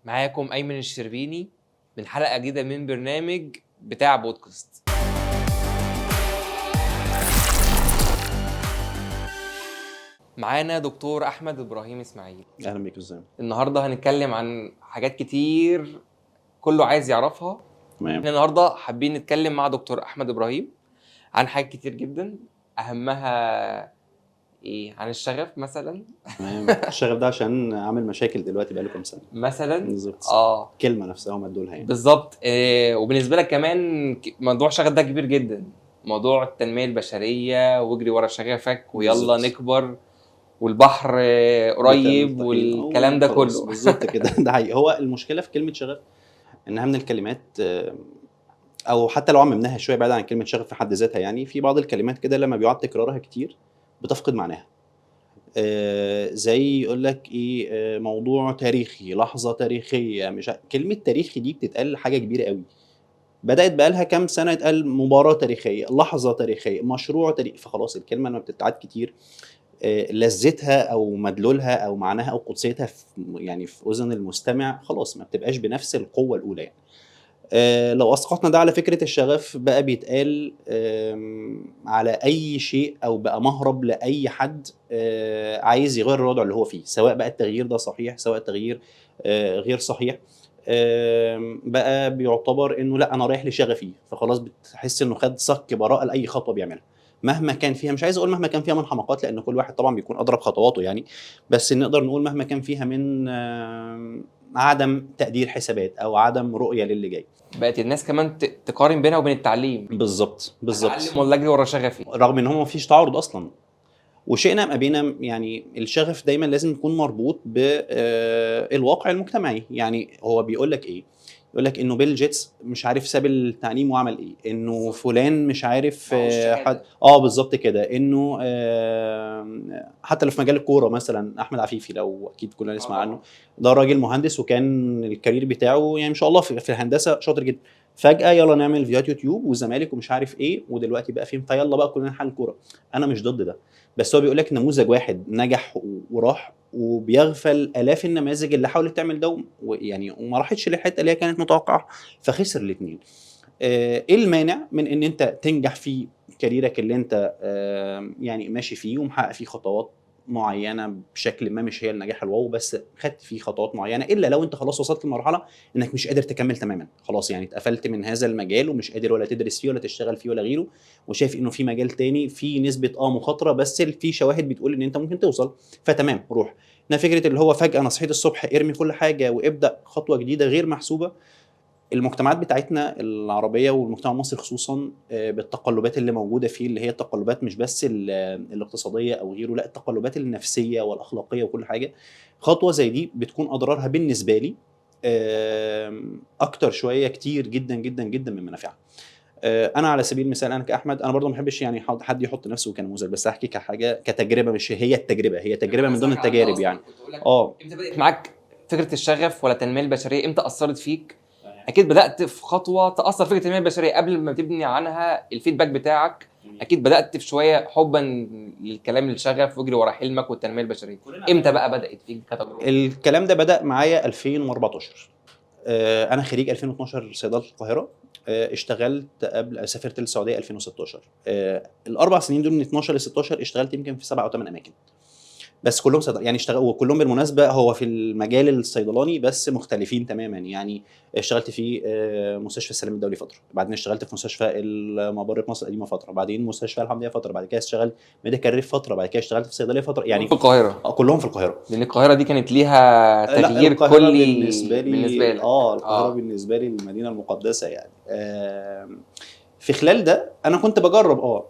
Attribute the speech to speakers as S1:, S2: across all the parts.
S1: معاكم ايمن الشربيني من حلقة جديدة من برنامج بتاع بودكاست. معانا دكتور احمد ابراهيم اسماعيل.
S2: اهلا بيك ازاي.
S1: النهارده هنتكلم عن حاجات كتير كله عايز يعرفها.
S2: تمام.
S1: احنا النهارده حابين نتكلم مع دكتور احمد ابراهيم عن حاجات كتير جدا، اهمها ايه؟ عن الشغف مثلا.
S2: تمام، الشغف ده عشان عامل مشاكل دلوقتي بقاله كام سنة
S1: مثلا
S2: بالظبط. الكلمة نفسها هم ادوا لها يعني
S1: بالظبط. وبالنسبة لك كمان موضوع الشغف ده كبير جدا، موضوع التنمية البشرية واجري ورا شغفك ويلا
S2: بالظبط.
S1: نكبر والبحر قريب والكلام ده كله
S2: بالظبط كده. ده حقيقي. هو المشكلة في كلمة شغف انها من الكلمات، او حتى لو عممناها شوية بعيد عن كلمة شغف في حد ذاتها، يعني في بعض الكلمات كده لما بيقعد تكرارها كتير بتفقد معناها. زي يقول لك ايه، موضوع تاريخي، لحظة تاريخية، مش كلمة تاريخي دي بتتقال حاجة كبيرة قوي، بدات بقى لها كام سنة يتقال مباراة تاريخية، لحظة تاريخية، مشروع تاريخي، فخلاص الكلمة لما بتتعاد كتير لذتها او مدلولها او معناها او قدسيتها في يعني في اذن المستمع خلاص ما بتبقاش بنفس القوة الاولى يعني. لو اسقطنا ده على فكرة الشغف بقى بيتقال على اي شيء، او بقى مهرب لاي حد عايز يغير الوضع اللي هو فيه، سواء بقى التغيير ده صحيح سواء التغيير غير صحيح. بقى بيعتبر انه لا انا رايح لشغفي، فخلاص بتحس انه خد صك براءه لاي خطوة بيعملها مهما كان فيها. مش عايز اقول مهما كان فيها من حماقات، لان كل واحد طبعا بيكون اضرب خطواته يعني، بس نقدر نقول مهما كان فيها من عدم تقدير حسابات او عدم رؤية للي جاي.
S1: بقت الناس كمان تقارن بينها وبين التعليم.
S2: بالظبط بالظبط.
S1: اتعلم ولا اجري ورا شغفي،
S2: رغم ان هو مفيش تعارض اصلا. وشئنا ام ابينا يعني الشغف دايما لازم يكون مربوط بالواقع المجتمعي. يعني هو بيقول لك ايه؟ يقول لك انه بيل جيتس مش عارف ساب التعليم وعمل ايه، انه فلان مش عارف حد بالظبط كده، انه حتى لو في مجال الكورة مثلا احمد عفيفي، لو اكيد كلنا نسمع عنه، ده راجل مهندس وكان ال career بتاعه يعني ما شاء الله في الهندسة شاطر جدا، فجاة يلا نعمل فيديوهات يوتيوب والزمالك ومش عارف ايه، ودلوقتي بقى فين، فيلا بقى كلنا نحل الكورة. انا مش ضد ده، بس هو بيقول لك نموذج واحد نجح وراح، وبيغفل الاف النماذج اللي حاولت تعمل ده ويعني وما راحتش للحتة اللي هي كانت متوقعه، فخسر الاثنين. ايه المانع من ان انت تنجح في كاريرك اللي انت يعني ماشي فيه ومحقق فيه خطوات معينة بشكل ما، مش هي النجاح الواو، بس خدت فيه خطوات معينة، الا لو انت خلاص وصلت لمرحلة انك مش قادر تكمل تماما، خلاص يعني اتقفلت من هذا المجال ومش قادر ولا تدرس فيه ولا تشتغل فيه ولا غيره، وشايف انه في مجال تاني في نسبه مخاطره، بس في شواهد بتقول ان انت ممكن توصل، فتمام روح. ده فكرة اللي هو فجاة انا صحيت الصبح ارمي كل حاجة وابدا خطوة جديدة غير محسوبة. المجتمعات بتاعتنا العربية والمجتمع المصري خصوصا بالتقلبات اللي موجودة فيه، اللي هي التقلبات مش بس الاقتصادية او غيره، لا التقلبات النفسية والاخلاقية وكل حاجة، خطوة زي دي بتكون اضرارها بالنسبة لي اكتر شوية كتير جدا جدا جدا من منافعها. انا على سبيل المثال انا كاحمد، انا برضو ما بحبش يعني حد يحط نفسه كنموذج، بس احكي كحاجة كتجربة، مش هي التجربة، هي تجربه من ضمن التجارب يعني.
S1: امتى بدات معاك فكرة الشغف ولا التنمية البشرية؟ امتى اثرت فيك؟ اكيد بدات في خطوة تاثر فكرة التنمية البشرية قبل ما تبني عنها الفيدباك بتاعك. اكيد بدات في شوية حبا للكلام الشغف واجري ورا حلمك والتنمية البشرية. امتى بقى بدات فيك كتجربة؟
S2: الكلام ده بدا معايا 2014. انا خريج 2012 صيدلة القاهرة. اشتغلت قبل سافرت للسعودية 2016. الاربع سنين دول من 12 ل 16 اشتغلت يمكن في 7 او 8 اماكن، بس كلهم صيدلة يعني اشتغل، وكلهم بالمناسبة هو في المجال الصيدلاني بس مختلفين تماما. يعني اشتغلت في مستشفى السلام الدولي فترة، بعدين اشتغلت في مستشفى المبره مصر القديمة فترة، بعدين مستشفى الحمديه فترة، بعد كده اشتغلت medical rep فترة، بعد كده اشتغلت في صيدلية فترة، يعني
S1: في القاهرة.
S2: كلهم في القاهرة،
S1: لان القاهرة دي كانت ليها تغيير كلي
S2: بالنسبة لي. القاهرة بالنسبة لي المدينة المقدسة يعني. في خلال ده انا كنت بجرب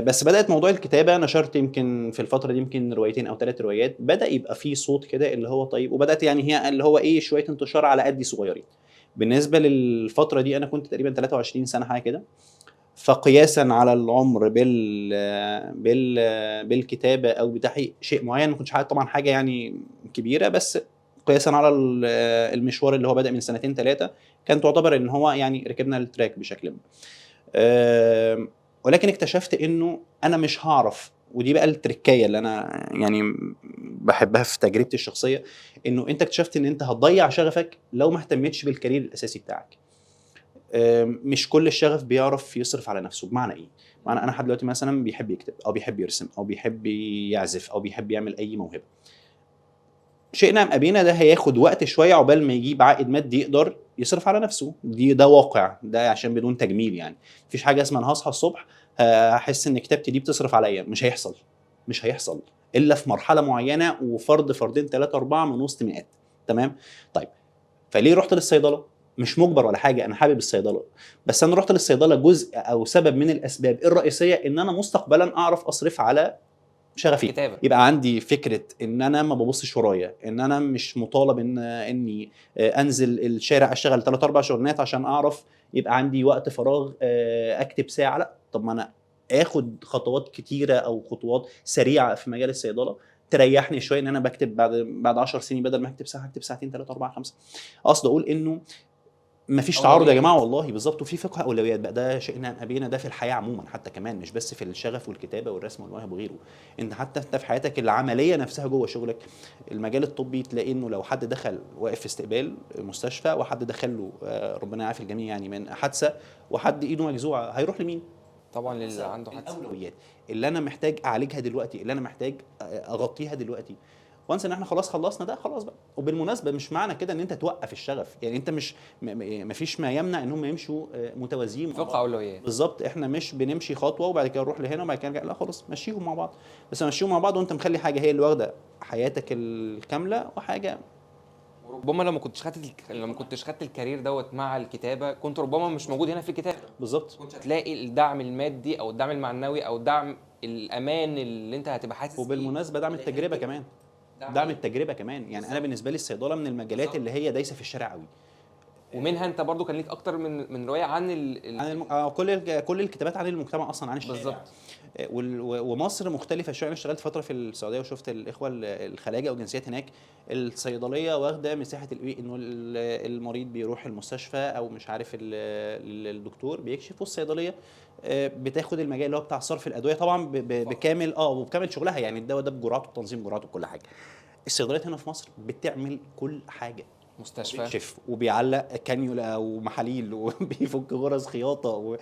S2: بس بدات موضوع الكتابة، نشرت يمكن في الفترة دي يمكن روايتين او 3 روايات، بدا يبقى في صوت كده اللي هو طيب، وبدات يعني هي اللي هو ايه شوية انتشار على قدي صغيرين. بالنسبة للفترة دي انا كنت تقريبا 23 سنة حاجة كده، فقياسا على العمر بالكتابة او بتحقيق شيء معين، ما كنتش حققت طبعا حاجة يعني كبيرة، بس قياسا على المشوار اللي هو بدا من 2 3 كان تعتبر ان هو يعني ركبنا ال track بشكل ما. ولكن اكتشفت انه انا مش هعرف، ودي بقى التركايه اللي انا يعني بحبها في تجربتي الشخصية، انه انت اكتشفت ان انت هتضيع شغفك لو ما اهتمتش بال career الاساسي بتاعك. مش كل الشغف بيعرف يصرف على نفسه. بمعنى ايه؟ معنى انا حد دلوقتي مثلا بيحب يكتب او بيحب يرسم او بيحب يعزف او بيحب يعمل اي موهبة، شئنا ام ابينا ده هياخد وقت شوية عقبال ما يجيب عائد مادي يقدر يصرف على نفسه. دي ده واقع، ده عشان بدون تجميل يعني. مفيش حاجة اسمها انا هصحى الصبح هحس ان كتابتي دي بتصرف عليا، مش هيحصل، مش هيحصل الا في مرحلة معينة وفرد فردين 3 4 من وسط مئات. تمام؟ طيب فليه رحت للصيدله؟ مش مجبر ولا حاجة، انا حابب الصيدله، بس انا رحت للصيدله جزء او سبب من الاسباب الرئيسية ان انا مستقبلا اعرف اصرف على شغفي.
S1: كتابه.
S2: يبقى عندي فكرة ان انا ما ببصش ورايا، ان انا مش مطالب ان اني انزل الشارع اشتغل 3 4 شغلانات عشان اعرف يبقى عندي وقت فراغ اكتب ساعة. لا، طب ما انا اخد خطوات كتيرة او خطوات سريعة في مجال الصيدله تريحني شوية، ان انا بكتب بعد 10 سنين بدل ما اكتب ساعة اكتب ساعتين 3 4 5. اقصد اقول انه مفيش تعارض يا جماعة والله. بالظبط، وفي فقه اولويات بقى، ده شئنا ام ابينا، ده في الحياة عموما حتى كمان، مش بس في الشغف والكتابة والرسم والمواهب وغيره. انت حتى انت في حياتك العملية نفسها جوه شغلك، المجال الطبي تلاقي انه لو حد دخل واقف في استقبال مستشفى وحد دخل له ربنا يعافي الجميع يعني من حادثه وحد ايده مجزوعه، هيروح لمين؟
S1: طبعا للي عنده حادثه.
S2: الاولويات اللي انا محتاج اعالجها دلوقتي، اللي انا محتاج اغطيها دلوقتي. وانس ان احنا خلاص خلصنا ده، خلاص بقى. وبالمناسبة مش معنى كده ان انت توقف الشغف، يعني انت مش مفيش ما يمنع ان هم يمشوا متوازيين مع
S1: فقه
S2: بعض.
S1: اولويات.
S2: بالظبط، احنا مش بنمشي خطوة وبعد كده نروح لهنا وبعد كده نرجع، لا خلاص مشيهم مع بعض، بس مشيهم مع بعض وانت مخلي حاجة هي اللي واخده حياتك الكاملة وحاجه.
S1: وربما لو ما كنتش خدت لو ما كنتش خدت ال career دوت مع الكتابة كنت ربما مش موجود هنا في الكتابة.
S2: بالظبط،
S1: كنت هتلاقي الدعم المادي او الدعم المعنوي او دعم الامان اللي انت هتبقى حاسس.
S2: وبالمناسبة دعم التجربة كمان، دعم التجربة كمان. يعني انا بالنسبة لي الصيدله من المجالات اللي هي دايسه في الشارع قوي.
S1: ومنها انت برضو كان ليك اكتر من رواية عن
S2: عن كل الكتابات عن المجتمع اصلا، عن الشارع.
S1: بالظبط.
S2: ومصر مختلفة شوية. انا اشتغلت فترة في السعودية وشفت الاخوة الخلاجه او الجنسيات هناك، الصيدلية واخده مساحة انه المريض بيروح المستشفى او مش عارف الدكتور بيكشف، والصيدليه بتاخد المجال اللي هو بتاع صرف الادوية طبعا بكامل وبكامل شغلها، يعني الدواء ده بجرعته وتنظيم جرعته وكل حاجة. الصيدليات هنا في مصر بتعمل كل حاجة،
S1: مستشفى
S2: بيكشف وبيعلق كانيولا ومحاليل وبيفك غرز خياطة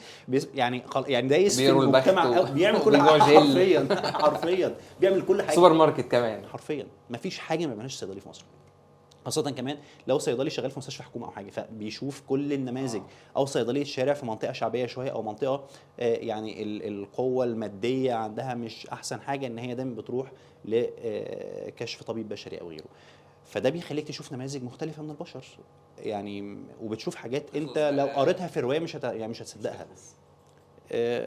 S2: يعني يعني دايس في المجتمع بيعمل كل حاجة حرفيا. حرفيا بيعمل كل حاجة،
S1: سوبر ماركت كمان
S2: حرفيا. مفيش حاجة ما بيعملهاش صيدلي في مصر، خاصة كمان لو صيدلي شغال في مستشفى حكومة أو حاجة فبيشوف كل النماذج، أو صيدلية شارع في منطقة شعبية شوية أو منطقة يعني القوة المادية عندها مش أحسن حاجة، إن هي دايما بتروح لكشف طبيب بشري أو غيره. فده بيخليك تشوف نماذج مختلفة من البشر يعني، وبتشوف حاجات أنت لو قريتها في رواية مش يعني مش هتصدقها.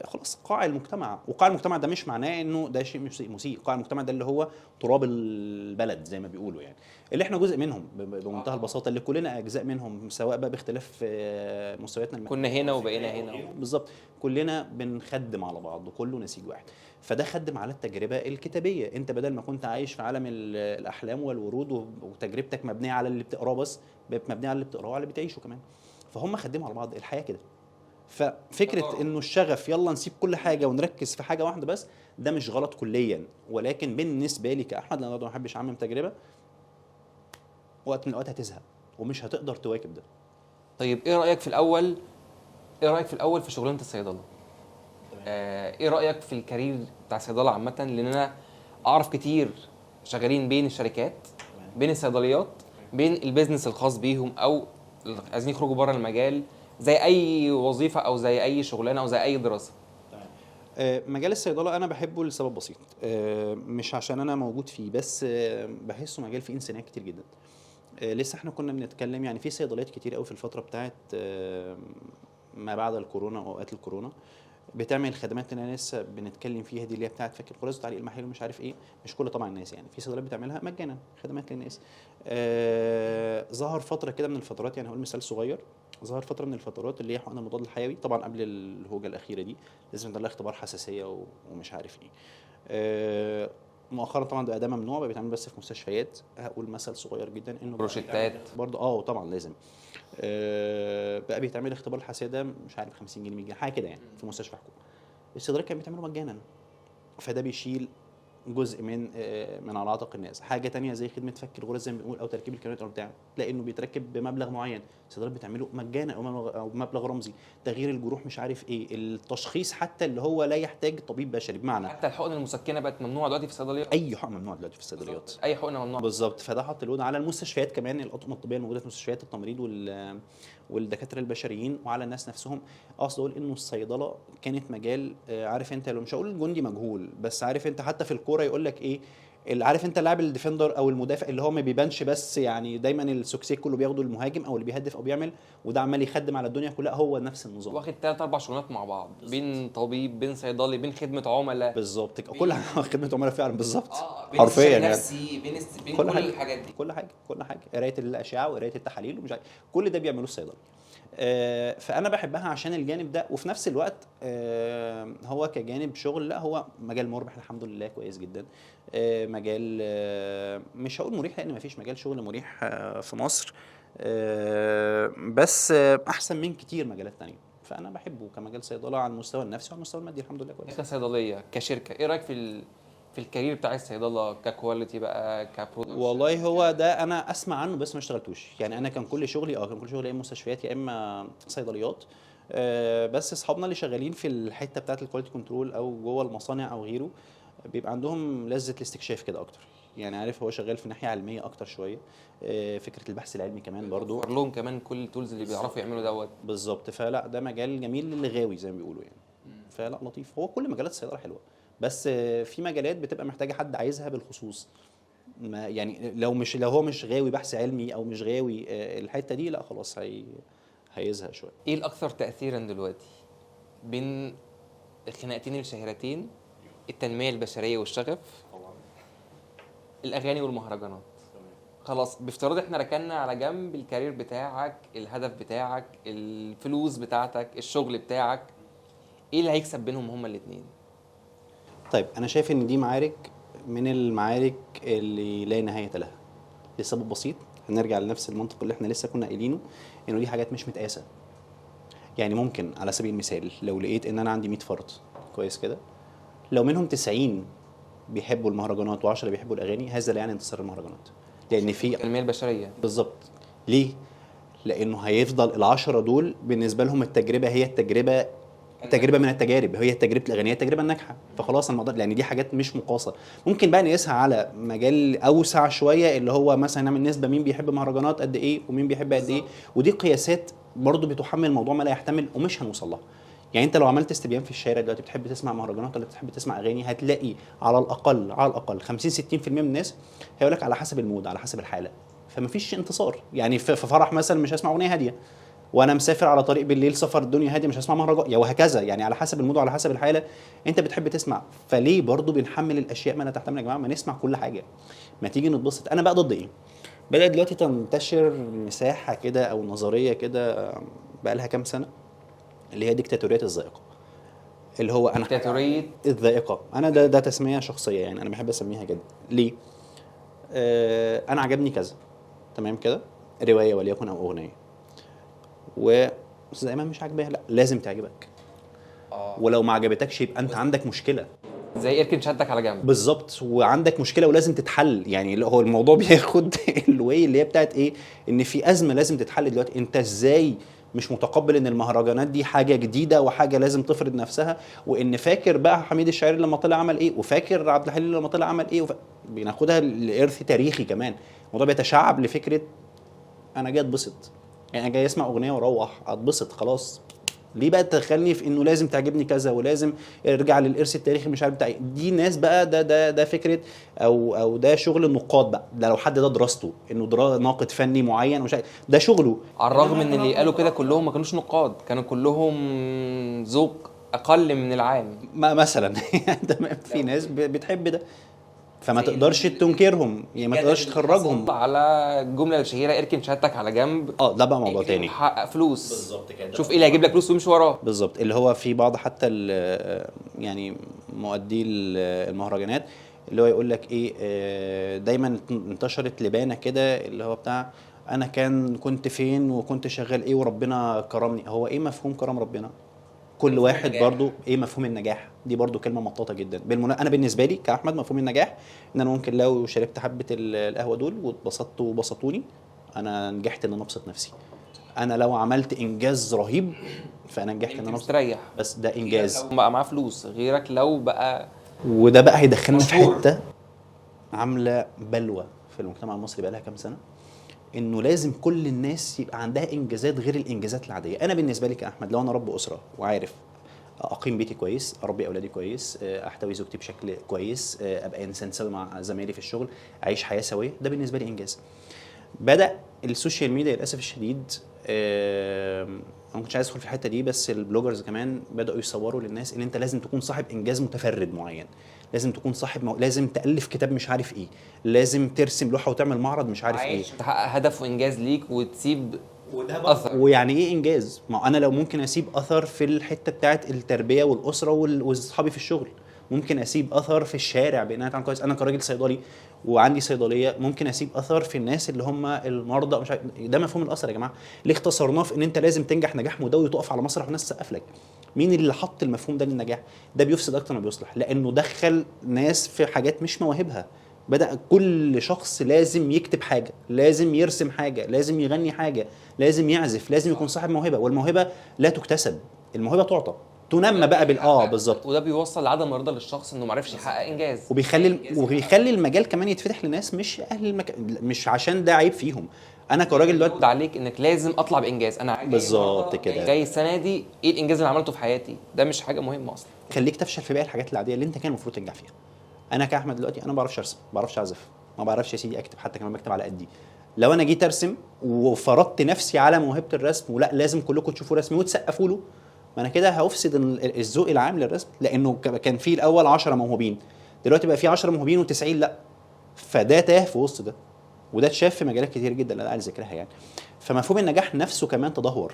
S2: خلاص، قاع المجتمع. وقاع المجتمع ده مش معناه انه ده شيء مسيء، قاع المجتمع ده اللي هو تراب البلد زي ما بيقولوا، يعني اللي احنا جزء منهم بمنتهى البساطة، اللي كلنا اجزاء منهم، سواء بقى باختلاف مستوياتنا،
S1: كنا هنا وبقينا هنا.
S2: بالظبط، كلنا بنخدم على بعض وكله نسيج واحد. فده خدم على التجربة الكتابية. انت بدل ما كنت عايش في عالم الاحلام والورود وتجربتك مبنية على اللي بتقراه بس، بقت مبنية على اللي بتقراه وعلى اللي بتعيشه كمان. فهم خدموا على بعض الحياة كده. ففكره انه الشغف يلا نسيب كل حاجة ونركز في حاجة واحدة بس، ده مش غلط كليا. ولكن بالنسبة لي كاحمد، لان انا ما بحبش اعمم تجربه، وقت من الاوقات هتزهق ومش هتقدر تواكب ده.
S1: طيب ايه رايك في الاول، ايه رايك في الاول في شغلانة الصيدله؟ ايه رايك في ال career بتاع الصيدله عامة؟ لان انا اعرف كتير شغالين بين الشركات، بين الصيدليات، بين ال business الخاص بيهم، او عايزين يخرجوا بره المجال زي اي وظيفة او زي اي شغلانة او زي اي دراسة.
S2: مجال الصيدله انا بحبه لسبب بسيط، مش عشان انا موجود فيه بس، بحسه مجال فيه انسانيه كتير جدا. لسه احنا كنا بنتكلم يعني في صيدليات كتير قوي في الفترة بتاعت ما بعد الكورونا واوقات الكورونا بتعمل الخدمات اللي انا لسه بنتكلم فيها دي، اللي هي بتاعت فك الغرز وتعليق المحاليل ومش عارف ايه. مش كل طبعا الناس، يعني في صيدليات بتعملها مجانا خدمات للناس. ظهر فترة كده من الفترات، يعني هقول مثال صغير، ظهر فترة من الفترات اللي هي حقن المضاد الحيوي، طبعا قبل الهوجه الاخيرة دي لازم يطلع اختبار حساسية ومش عارف ايه. مؤخرا طبعا ده ممنوع، بقى بيتعمل بس في مستشفيات. هقول مثل صغير جدا انه
S1: بروشتات
S2: برضه طبعا لازم بقى بيتعمل اختبار الحساسية ده مش عارف 50 جنيه 100 جنيه حاجة كده يعني في مستشفى حكومة. الصيدلية كانت بتعمله مجانا، فده بيشيل جزء من على عاتق الناس. حاجة تانية زي خدمة فك الغرز زي ما بنقول، او تركيب الكانولات او بتاع، تلاقي انه بيتركب بمبلغ معين، الصيدليات بتعمله مجانا او بمبلغ رمزي. تغيير الجروح مش عارف ايه، التشخيص حتى اللي هو لا يحتاج طبيب بشري، بمعنى
S1: حتى الحقن المسكنة بقت ممنوعة دلوقتي في الصيدليات.
S2: اي حقن ممنوع دلوقتي في الصيدليات،
S1: اي حقنه ممنوعة
S2: بالظبط. فده حط ال load على المستشفيات كمان، الاطقم الطبية الموجودة في مستشفيات التمريض والدكاتره البشريين وعلى الناس نفسهم. اقصد اقول انه الصيدله كانت مجال، عارف انت، لو مش هقول جندي مجهول، بس عارف انت حتى في الكورة يقول لك ايه، اللي عارف انت لاعب ال defender او المدافع اللي هو ما بيبانش، بس يعني دايما ال success كله بياخده المهاجم او اللي بيهدف او بيعمل، وده عمال يخدم على الدنيا كلها. هو نفس النظام،
S1: واخد 3-4 شغلانات مع بعض، بين طبيب، بين صيدلي، بين خدمة عملاء.
S2: بالظبط، كل خدمة عملاء فعلا بالظبط،
S1: حرفيا يعني نفسي، بين كل الحاجات دي،
S2: كل حاجة، كل حاجة، قرايه الاشعة وقرايه التحاليل ومش عارف، كل ده بيعملوه الصيدلي. فانا بحبها عشان الجانب ده، وفي نفس الوقت هو كجانب شغل، لا هو مجال مربح الحمد لله، كويس جدا. مجال مش هقول مريح لان مفيش مجال شغل مريح في مصر، بس احسن من كتير مجالات تانية. فانا بحبه كمجال صيدلة على المستوى النفسي وعلى المستوى المادي الحمد لله كويس.
S1: كصيدليه كشركة، ايه رايك في ال career بتاع الصيدله ك quality بقى، ك production؟
S2: والله هو ده انا اسمع عنه بس ما اشتغلتوش يعني. انا كان كل شغلي يا اما مستشفيات يا اما صيدليات. بس اصحابنا اللي شغالين في الحتة بتاعه ال quality control او جوه المصانع او غيره، بيبقى عندهم لذة الاستكشاف كده اكتر يعني. عارف هو شغال في ناحية علمية اكتر شوية، فكرة البحث العلمي كمان برضو
S1: لهم كمان كل ال tools اللي بيعرفوا يعملوا دوت
S2: بالظبط. فلا ده مجال جميل للي غاوي زي ما بيقولوا يعني. فلا لطيف، هو كل مجالات الصيدله حلوة، بس في مجالات بتبقى محتاجه حد عايزها بالخصوص. ما يعني لو هو مش غاوي بحث علمي او مش غاوي الحتة دي، لا خلاص هيزهق شوية.
S1: ايه الاكثر تاثيرا دلوقتي بين الخناقتين الشهيرتين، التنمية البشرية والشغف، الاغاني والمهرجانات؟ خلاص بافتراض احنا ركننا على جنب ال career بتاعك، الهدف بتاعك، الفلوس بتاعتك، الشغل بتاعك، ايه اللي هيكسب بينهم هما الاثنين؟
S2: طيب انا شايف ان دي معارك من المعارك اللي لا نهاية لها، لسبب بسيط. هنرجع لنفس المنطق اللي احنا لسه كنا قايلينه، انه دي حاجات مش متقاسه. يعني ممكن على سبيل المثال لو لقيت ان انا عندي 100 فرد كويس كده، لو منهم 90 بيحبوا المهرجانات و10 بيحبوا الاغاني، هذا لا يعني انتصار المهرجانات، لان في
S1: التنمية البشرية.
S2: بالظبط. ليه؟ لانه هيفضل ال10 دول بالنسبة لهم التجربة هي التجربة، تجربه من التجارب، هي تجربه الاغنية، التجربة الناجحة. فخلاص الموضوع يعني دي حاجات مش مقاسه. ممكن بقى نقيسها على مجال اوسع شوية، اللي هو مثلا نعمل نسبه مين بيحب مهرجانات قد ايه ومين بيحب قد ايه، ودي قياسات برضو بتحمل الموضوع ما لا يحتمل ومش هنوصل لها. يعني انت لو عملت استبيان في الشارع دلوقتي، بتحب تسمع مهرجانات ولا بتحب تسمع اغاني، هتلاقي على الاقل على الاقل 50 60% من الناس هيقول لك على حسب ال mood، على حسب الحالة. فمفيش انتصار. يعني في فرح مثلا مش هسمع اغنية هادية، وانا مسافر على طريق بالليل سفر الدنيا هادية مش هسمع مهرجان، وهكذا. يعني على حسب ال mood وعلى حسب الحالة انت بتحب تسمع. فليه برضو بنحمل الاشياء ما لا تحتمل يا جماعة؟ ما نسمع كل حاجة، ما تيجي نتبسط. انا بقى ضد ايه؟ بدات دلوقتي تنتشر مساحة كده او نظرية كده بقى لها كام سنة، اللي هي ديكتاتوريه الذائقة. اللي هو انا
S1: ديكتاتوريه
S2: الذائقة، انا ده تسميه شخصية يعني، انا بحب اسميها كده. ليه؟ انا عجبني كذا، تمام كده، رواية وليكن او اغنية، واستاذ ايمن مش عاجباه، لا لازم تعجبك. ولو ما عجبتكش يبقى انت عندك مشكلة،
S1: زي اركن شدك على جنب
S2: بالظبط، وعندك مشكلة ولازم تتحل. يعني هو الموضوع بياخد ال way اللي هي بتاعت ايه، ان في ازمة لازم تتحل دلوقتي. انت ازاي مش متقبل ان المهرجانات دي حاجة جديدة وحاجه لازم تفرض نفسها، وان فاكر بقى حميد الشاعري لما طلع عمل ايه، وفاكر عبد الحليم لما طلع عمل ايه، بناخدها لارث تاريخي كمان. الموضوع بيتشعب لفكرة انا جاي اتبسط، يعني انا جاي اسمع اغنية واروح اتبسط خلاص. ليه بقى تدخلني في انه لازم تعجبني كذا ولازم ارجع للارث التاريخي مش عارف بتاع دي ناس بقى؟ ده فكرة او ده شغل النقاد بقى. ده لو حد ده دراسته انه ناقد فني معين ومش عارف ده شغله.
S1: على الرغم ان اللي قالوا كده كلهم ما كانوش نقاد، كانوا كلهم ذوق اقل من العام
S2: ما مثلا. تمام، في ناس بتحب ده فما تقدرش تنكرهم، يعني ما تقدرش تخرجهم.
S1: على الجملة الشهيرة اركن شهادتك على جنب،
S2: ده بقى موضوع تاني.
S1: حقق فلوس
S2: بالظبط كده،
S1: شوف ايه اللي هيجيب لك فلوس وامشي وراه
S2: بالظبط. اللي هو في بعض حتى يعني مؤدي المهرجانات اللي هو يقول لك ايه، دايما انتشرت لبانه كده اللي هو بتاع انا كنت فين وكنت شغال ايه وربنا كرمني. هو ايه مفهوم كرم ربنا؟ كل واحد
S1: النجاح.
S2: برضو ايه مفهوم النجاح؟ دي برضو كلمة مطاطه جدا. انا بالنسبة لي كاحمد مفهوم النجاح ان انا ممكن لو شربت حبه القهوة دول واتبسطت وبسطوني، انا نجحت ان انا ابسط نفسي. انا لو عملت انجاز رهيب فانا نجحت ان انا ابسط،
S1: مستريح،
S2: بس ده انجاز.
S1: لو بقى معاه فلوس غيرك لو بقى،
S2: وده بقى هيدخلنا في
S1: مشهور.
S2: حتة عامله بلوى في المجتمع المصري بقى لها كام سنة، انه لازم كل الناس يبقى عندها انجازات غير الانجازات العادية. انا بالنسبة لي كاحمد لو انا رب اسره وعارف اقيم بيتي كويس، اربي اولادي كويس، احتوي زوجتي بشكل كويس، ابقى انسان سوي مع زمايلي في الشغل، اعيش حياة سويه، ده بالنسبة لي انجاز. بدا ال social media للاسف الشديد، انا ما كنتش عايز ادخل في الحتة دي، بس ال bloggers كمان بداوا يصوروا للناس ان انت لازم تكون صاحب انجاز متفرد معين، لازم تكون صاحب لازم تالف كتاب مش عارف ايه، لازم ترسم لوحة وتعمل معرض مش عارف ايه،
S1: عايش تحقق هدف وانجاز ليك وتسيب اثر.
S2: ويعني ايه انجاز؟ ما انا لو ممكن اسيب اثر في الحتة بتاعت التربية والاسرة واصحابي في الشغل، ممكن اسيب اثر في الشارع بان انا اتعامل كويس. انا كراجل صيدلي وعندي صيدلية ممكن اسيب اثر في الناس اللي هم المرضى مش عارف. ده مفهوم الاثر يا جماعة. ليه اختصرناه في ان انت لازم تنجح نجاح مدوي وتقف على مسرح والناس تسقف لك؟ مين اللي حط المفهوم ده للنجاح؟ ده بيفسد اكتر ما بيصلح، لانه دخل ناس في حاجات مش مواهبها. بدأ كل شخص لازم يكتب حاجة، لازم يرسم حاجة، لازم يغني حاجة، لازم يعزف، لازم يكون صاحب موهبة. والموهبة لا تكتسب، الموهبة تعطى، تنمى بقى بالظبط.
S1: وده بيوصل لعدم الرضا للشخص انه ما عرفش يحقق انجاز،
S2: وبيخلي المجال كمان يتفتح لناس مش اهل المكان، مش عشان ده عيب فيهم. انا كراجل دلوقتي
S1: عليك انك لازم اطلع بانجاز. انا
S2: بالظبط كده
S1: جاي السنة دي ايه الانجاز اللي عملته في حياتي؟ ده مش حاجة مهمة اصلا،
S2: خليك تفشل في باقي الحاجات العادية اللي انت كان المفروض تنجح فيها. انا كاحمد دلوقتي انا ما بعرفش ارسم، ما بعرفش اعزف، ما بعرفش يا سيدي اكتب، حتى كمان بكتب على قدي. لو انا جيت ارسم وفرضت نفسي على موهبة الرسم ولا لازم كلكم تشوفوا رسمي وتسقفوا له، ما انا كده هافسد الذوق العام للرسم. لانه كان في الاول 10 موهوبين، دلوقتي بقى في 10 موهوبين و90 لا، فده تاه في وسط ده، وده اتشاف في مجالات كتير جدا لا عايز ذكرها يعني. فمفهوم النجاح نفسه كمان تدهور.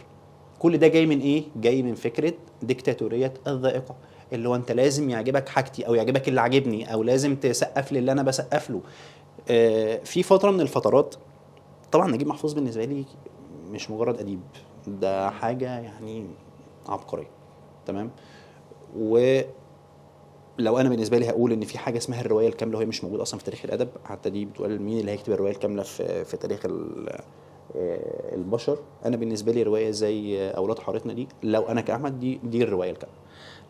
S2: كل ده جاي من ايه؟ جاي من فكرة ديكتاتوريه الذائقة، اللي هو انت لازم يعجبك حاجتي او يعجبك اللي عاجبني او لازم تسقف للي انا بسقف له. في فترة من الفترات طبعا نجيب محفوظ بالنسبة لي مش مجرد اديب، ده حاجة يعني عبقرية، تمام؟ ولو انا بالنسبة لي هقول ان في حاجة اسمها الرواية الكاملة، وهي مش موجودة اصلا في تاريخ الادب حتى، دي بتقول مين اللي هيكتب الرواية الكاملة في تاريخ البشر. انا بالنسبة لي رواية زي اولاد حارتنا دي، لو انا كاحمد دي الرواية الكاملة،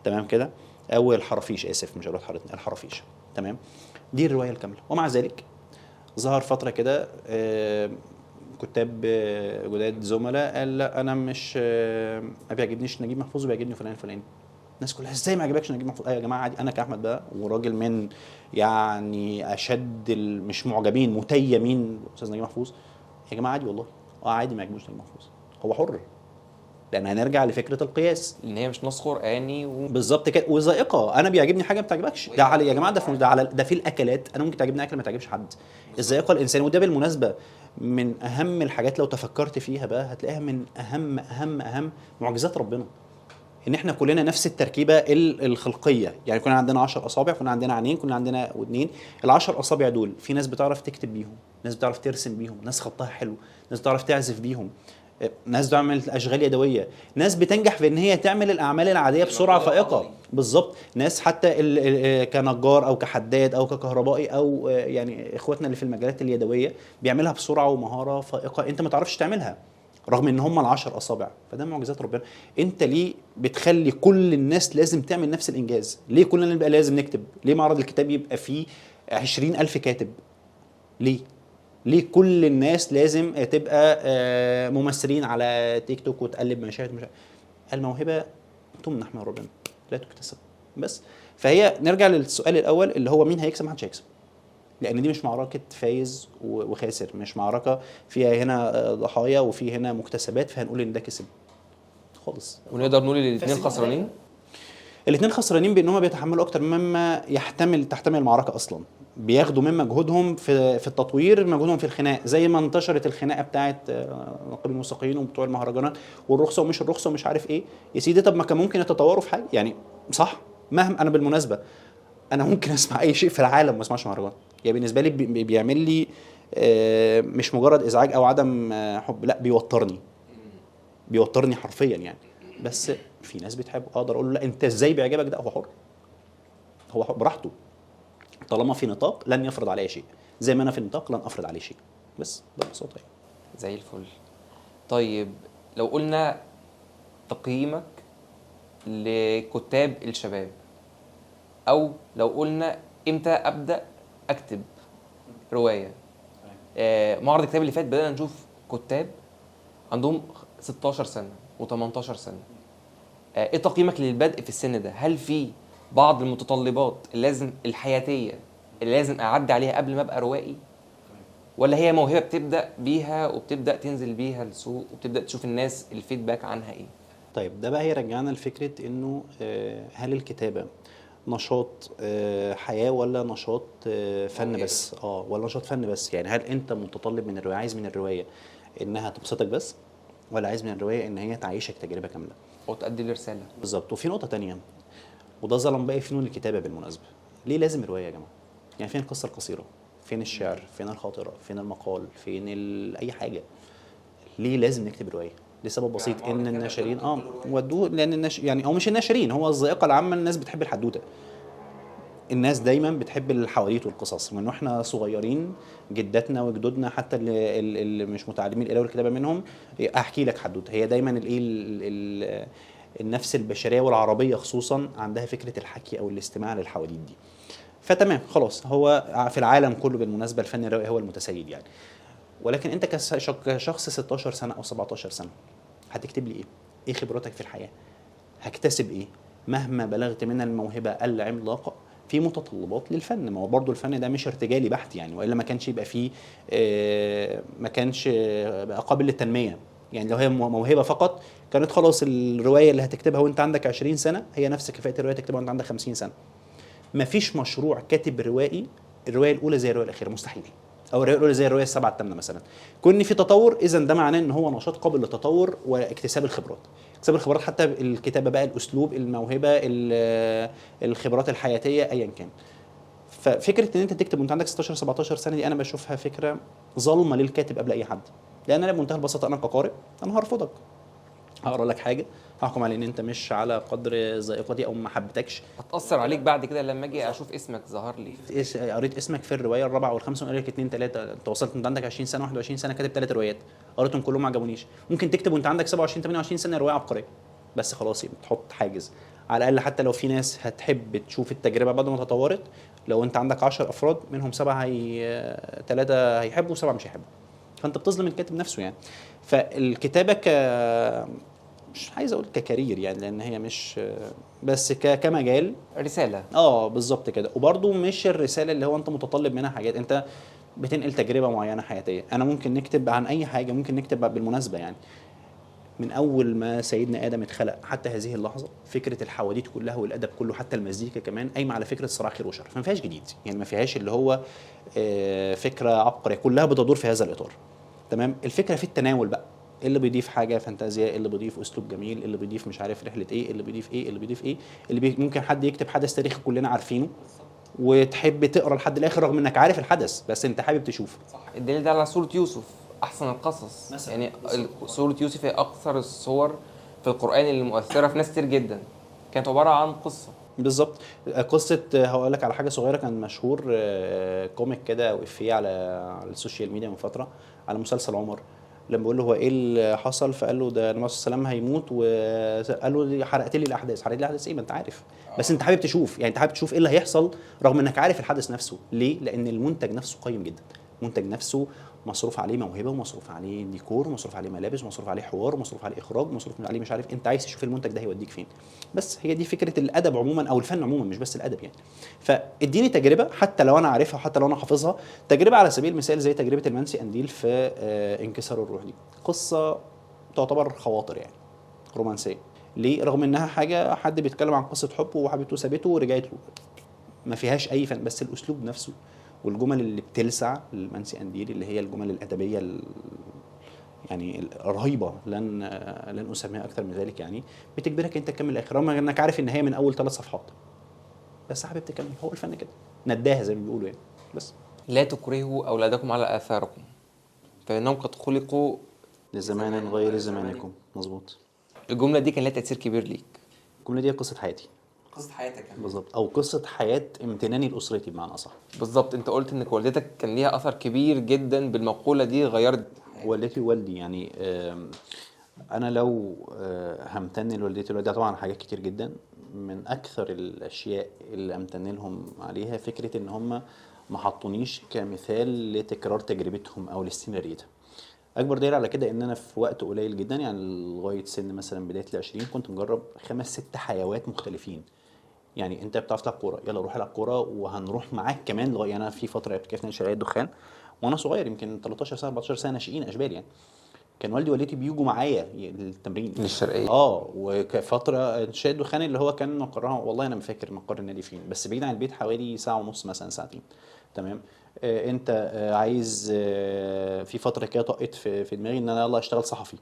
S2: تمام كده؟ او الحرافيش، اسف مش اولاد حارتنا، الحرافيش، تمام؟ دي الرواية الكاملة. ومع ذلك ظهر فترة كده كتاب جداد زملاء قال لا انا مش ما بيعجبنيش نجيب محفوظ وبيعجبني فلان فلان. الناس كلها ازاي ما عجبكش نجيب محفوظ؟ ايوه يا جماعة عادي، انا كاحمد بقى وراجل من يعني اشد مش معجبين، متيمين استاذ نجيب محفوظ، يا جماعة عادي والله، عادي ما يعجبوش نجيب محفوظ، هو حر. لان هنرجع لفكرة القياس
S1: ان هي مش نص قراني
S2: بالظبط كده، وذائقه. انا بيعجبني حاجة ما بتعجبكش، ده على يا جماعة ده على ده في الاكلات، انا ممكن تعجبني اكله ما تعجبش حد. الذائقة الانسانية، وده بالمناسبة من اهم الحاجات لو تفكرت فيها بقى هتلاقيها من اهم اهم اهم معجزات ربنا، ان احنا كلنا نفس التركيبة الخلقية. يعني كنا عندنا 10 اصابع، كنا عندنا عينين، كنا عندنا ودنين. ال10 اصابع دول في ناس بتعرف تكتب بيهم، ناس بتعرف ترسم بيهم، ناس خطها حلو، ناس بتعرف تعزف بيهم، ناس بتعمل اشغال يدوية، ناس بتنجح في ان هي تعمل الاعمال العادية بسرعة فائقة، بالظبط. ناس حتى كنجار او كحداد او ككهربائي او يعني اخواتنا اللي في المجالات اليدوية بيعملها بسرعة ومهارة فائقة انت ما تعرفش تعملها، رغم ان هم ال10 اصابع. فده معجزات ربنا. انت ليه بتخلي كل الناس لازم تعمل نفس الانجاز؟ ليه كلنا نبقى لازم نكتب؟ ليه معرض الكتاب يبقى فيه 20,000 كاتب؟ ليه؟ ليه كل الناس لازم تبقى ممثلين على تيك توك وتقلب مشاهد مش؟ الموهبة تمنح من ربنا لا تكتسب. بس فهي نرجع للسؤال الاول اللي هو مين هيكسب؟ محدش هيكسب، لان دي مش معركة فايز وخاسر، مش معركة فيها هنا ضحايا وفي هنا مكتسبات فهنقول ان ده كسب خالص.
S1: ونقدر نقول ان الاثنين خسرانين؟
S2: الاثنين خسرانين بان هم بيتحملوا اكتر مما تحتمل المعركة اصلا، بياخدوا من مجهودهم في التطوير، مجهودهم في الخناق، زي ما انتشرت الخناقة بتاعت نقيب الموسيقيين وبتوع المهرجانات والرخصه ومش الرخصة ومش عارف ايه. يا سيدي طب ما كان ممكن يتطوروا في حاجة يعني، صح؟ مهما انا بالمناسبة انا ممكن اسمع اي شيء في العالم ما اسمعش مهرجان، يعني بالنسبة لي بيعمل لي مش مجرد ازعاج او عدم حب، لا بيوترني، بيوترني حرفيا يعني. بس في ناس بتحبه. اقدر اقول له لا انت ازاي بيعجبك ده؟ هو حر، هو حر براحته، طالما في نطاق لن يفرض عليه شيء، زي ما انا في نطاق لن افرض عليه شيء، بس ده ببساطة يعني.
S1: زي الفل. طيب لو قلنا تقييمك لكتاب الشباب، او لو قلنا امتى ابدا اكتب رواية؟ معرض الكتاب اللي فات بدانا نشوف كتاب عندهم 16 سنة و18 سنة. ايه تقييمك للبدء في السن ده؟ هل في بعض المتطلبات اللي لازم الحياتية اللي لازم اعدي عليها قبل ما ابقى روائي، ولا هي موهبة بتبدا بيها وبتبدا تنزل بيها السوق وبتبدا تشوف الناس ال feedback عنها ايه؟
S2: طيب ده بقى هيرجعنا لفكرة انه هل الكتابة نشاط حياة ولا نشاط فن بس؟ ولا نشاط فن بس؟ يعني هل انت متطلب من الرواية، عايز من الرواية انها تبسطك بس، ولا عايز من الرواية ان هي تعيشك تجربه كاملة
S1: او تؤدي لرساله؟
S2: بالظبط. وفي نقطة تانية، وده ظلم باقي فنون الكتابة بالمناسبة، ليه لازم رواية يا جماعة؟ يعني فين القصة القصيرة؟ فين الشعر؟ فين الخاطرة؟ فين المقال؟ فين اي حاجة؟ ليه لازم نكتب رواية؟ لسبب بسيط، ان الناشرين ودوه، لان يعني او مش الناشرين، هو الذائقة العامة، الناس بتحب الحدوتة، الناس دايما بتحب الحواديت والقصص من واحنا صغيرين، جداتنا وجدودنا حتى اللي مش متعلمين القراءة والكتابة منهم احكي لك حدوتة. هي دايما الايه النفس البشرية والعربية خصوصا عندها فكرة الحكي او الاستماع للحواديت دي. فتمام خلاص، هو في العالم كله بالمناسبة الفن الروائي هو المتسيد يعني. ولكن انت كشخص 16 سنة او 17 سنة هتكتب لي ايه؟ ايه خبرتك في الحياة؟ هكتسب ايه؟ مهما بلغت من الموهبة العملاقة في متطلبات للفن. ما هو برضه الفن ده مش ارتجالي بحت يعني، والا ما كانش يبقى فيه ما كانش بقى قابل للتنمية. يعني لو هي موهبة فقط كانت خلاص الرواية اللي هتكتبها وانت عندك 20 سنة هي نفس كفاءة الرواية تكتبها وانت عندك 50 سنة. ما فيش مشروع كاتب روائي الرواية الاولى زي الرواية الاخيرة، مستحيل. او الرواية الاولى زي الرواية السبعة الثامنة مثلا. كون في تطور، اذا ده معناه ان هو نشاط قابل للتطور واكتساب الخبرات. اكتساب الخبرات حتى الكتابة بقى، الاسلوب، الموهبة، الخبرات الحياتية، ايا كان. ففكره ان انت تكتب وانت عندك 16 17 سنة دي انا بشوفها فكرة ظالمه للكاتب قبل اي حد. لان انا بمنتهى البساطة انا كقارئ انا هرفضك، هقرا لك حاجة هحكم على ان انت مش على قدر ذائقتي او ما حبيتكش،
S1: هتاثر عليك بعد كده لما اجي اشوف اسمك ظهر لي،
S2: قريت اسمك في الرواية الرابعة والخامسة وقال لك 2 3، انت وصلت انت عندك 20 سنة 21 سنة كاتب 3 روايات قريتهم كلهم ما عجبونيش. ممكن تكتب وانت عندك 27 28 سنة رواية عبقرية، بس خلاص يبقى تحط حاجز على الاقل. حتى لو في ناس هتحب تشوف التجربة بعد ما تطورت، لو انت عندك 10 افراد منهم 7 هي 3 هيحبوا و7 مش هيحبوا، فانت بتظلم الكاتب نفسه يعني. فالكتابه مش عايز اقول ككارير يعني، لان هي مش بس كمجال
S1: رسالة.
S2: بالظبط كده. وبرده مش الرسالة اللي هو انت متطلب منها حاجات، انت بتنقل تجربه معينة حياتيه. انا ممكن نكتب عن اي حاجة، ممكن نكتب بالمناسبة يعني من اول ما سيدنا ادم اتخلق حتى هذه اللحظة فكرة الحواديت كلها والادب كله حتى المزيكا كمان قايمة على فكرة صراع خير وشر، فما فيهاش جديد يعني، ما فيهاش اللي هو فكرة عبقرية، كلها بتدور في هذا الاطار. تمام. الفكرة في التناول بقى، اللي بيضيف حاجة فانتازيا، اللي بيضيف اسلوب جميل، اللي بيضيف مش عارف رحله ايه، اللي بيضيف ايه، اللي بيضيف ايه، اللي ممكن حد يكتب حدث تاريخي كلنا عارفينه وتحب تقرا لحد الاخر رغم انك عارف الحدث، بس انت حابب تشوفه.
S1: صح. الدليل ده على سورة يوسف، احسن القصص مثلا يعني. سورة يوسف هي اكثر الصور في القران اللي مؤثرة في ناس كتير جدا، كانت عبارة عن قصة.
S2: بالظبط. قصة. هقول لك على حاجة صغيرة، كان مشهور comic كده او افيه على ال social media من فترة على مسلسل عمر، لما بيقول له هو ايه اللي حصل، فقال له ده النبي صلى الله عليه وسلم هيموت، وقال له حرقت لي الاحداث. حرقت لي الاحداث ايه؟ ما انت عارف، بس انت حابب تشوف يعني، انت حابب تشوف ايه اللي هيحصل رغم انك عارف الحدث نفسه. ليه؟ لان المنتج نفسه قيم جدا، المنتج نفسه مصروف عليه موهبة، ومصروف عليه ديكور، ومصروف عليه ملابس، ومصروف عليه حوار، ومصروف عليه اخراج، ومصروف عليه مش عارف. انت عايز تشوف المنتج ده هيوديك فين. بس هي دي فكرة الادب عموما او الفن عموما، مش بس الادب يعني. فاديني تجربه حتى لو انا عارفها وحتى لو انا حافظها، تجربه على سبيل المثال زي تجربه المنسي قنديل في انكسار الروح، دي قصة تعتبر خواطر يعني رومانسية. ليه؟ رغم انها حاجة حد بيتكلم عن قصة حب وحبيبته سابته ورجعت له، ما فيهاش اي فن، بس الاسلوب نفسه والجمل اللي بتلسع المنسي قنديل اللي هي الجمل الادبية يعني الرهيبة، لن اسميها اكثر من ذلك يعني، بتجبرك انت تكمل الاخر رغم انك عارف ان هي من اول 3 صفحات، بس حابب تكمل. هو الفن كده نداها زي ما بيقولوا يعني. بس
S1: لا تكرهوا اولادكم على اثاركم فانهم قد خلقوا
S2: لزمان غير زمانكم. مظبوط.
S1: الجملة دي كان لها تاثير كبير ليك.
S2: الجملة دي قصة حياتي.
S1: قصة حياتك يعني.
S2: بالظبط، او قصة حياة امتناني لاسرتي بمعنى اصح.
S1: بالظبط، انت قلت انك والدتك كان ليها اثر كبير جدا بالمقوله دي، غيرت
S2: والدتي ووالدي يعني. انا لو همتن لوالدتي ووالدي طبعا حاجات كتير جدا، من اكثر الاشياء اللي امتن لهم عليها فكرة ان هم ما حطونيش كمثال لتكرار تجربتهم او لاستمراريتها. اكبر دليل على كده ان انا في وقت قليل جدا، يعني لغاية سن مثلا بداية ال20 كنت مجرب 5 6 حيوات مختلفين. يعني انت بتعرف تلعب كوره، يلا روح العب كورة وهنروح معاك كمان لغاية. يعني انا في فترة لعبت كده في نادي شرقية الدخان وانا صغير، يمكن 13 سنة 14 سنة، ناشئين اشبال يعني. كان والدي ووالدتي بيجوا معايا التمرين
S1: للشرقيه.
S2: وفترة شرقية الدخان اللي هو كان مقرها، والله انا ما فاكر مقر النادي فين، بس بعيد عن البيت حوالي ساعة ونص مثلا، ساعتين. تمام. انت عايز في فترة كده طقت في دماغي ان انا يلا اشتغل صحفي،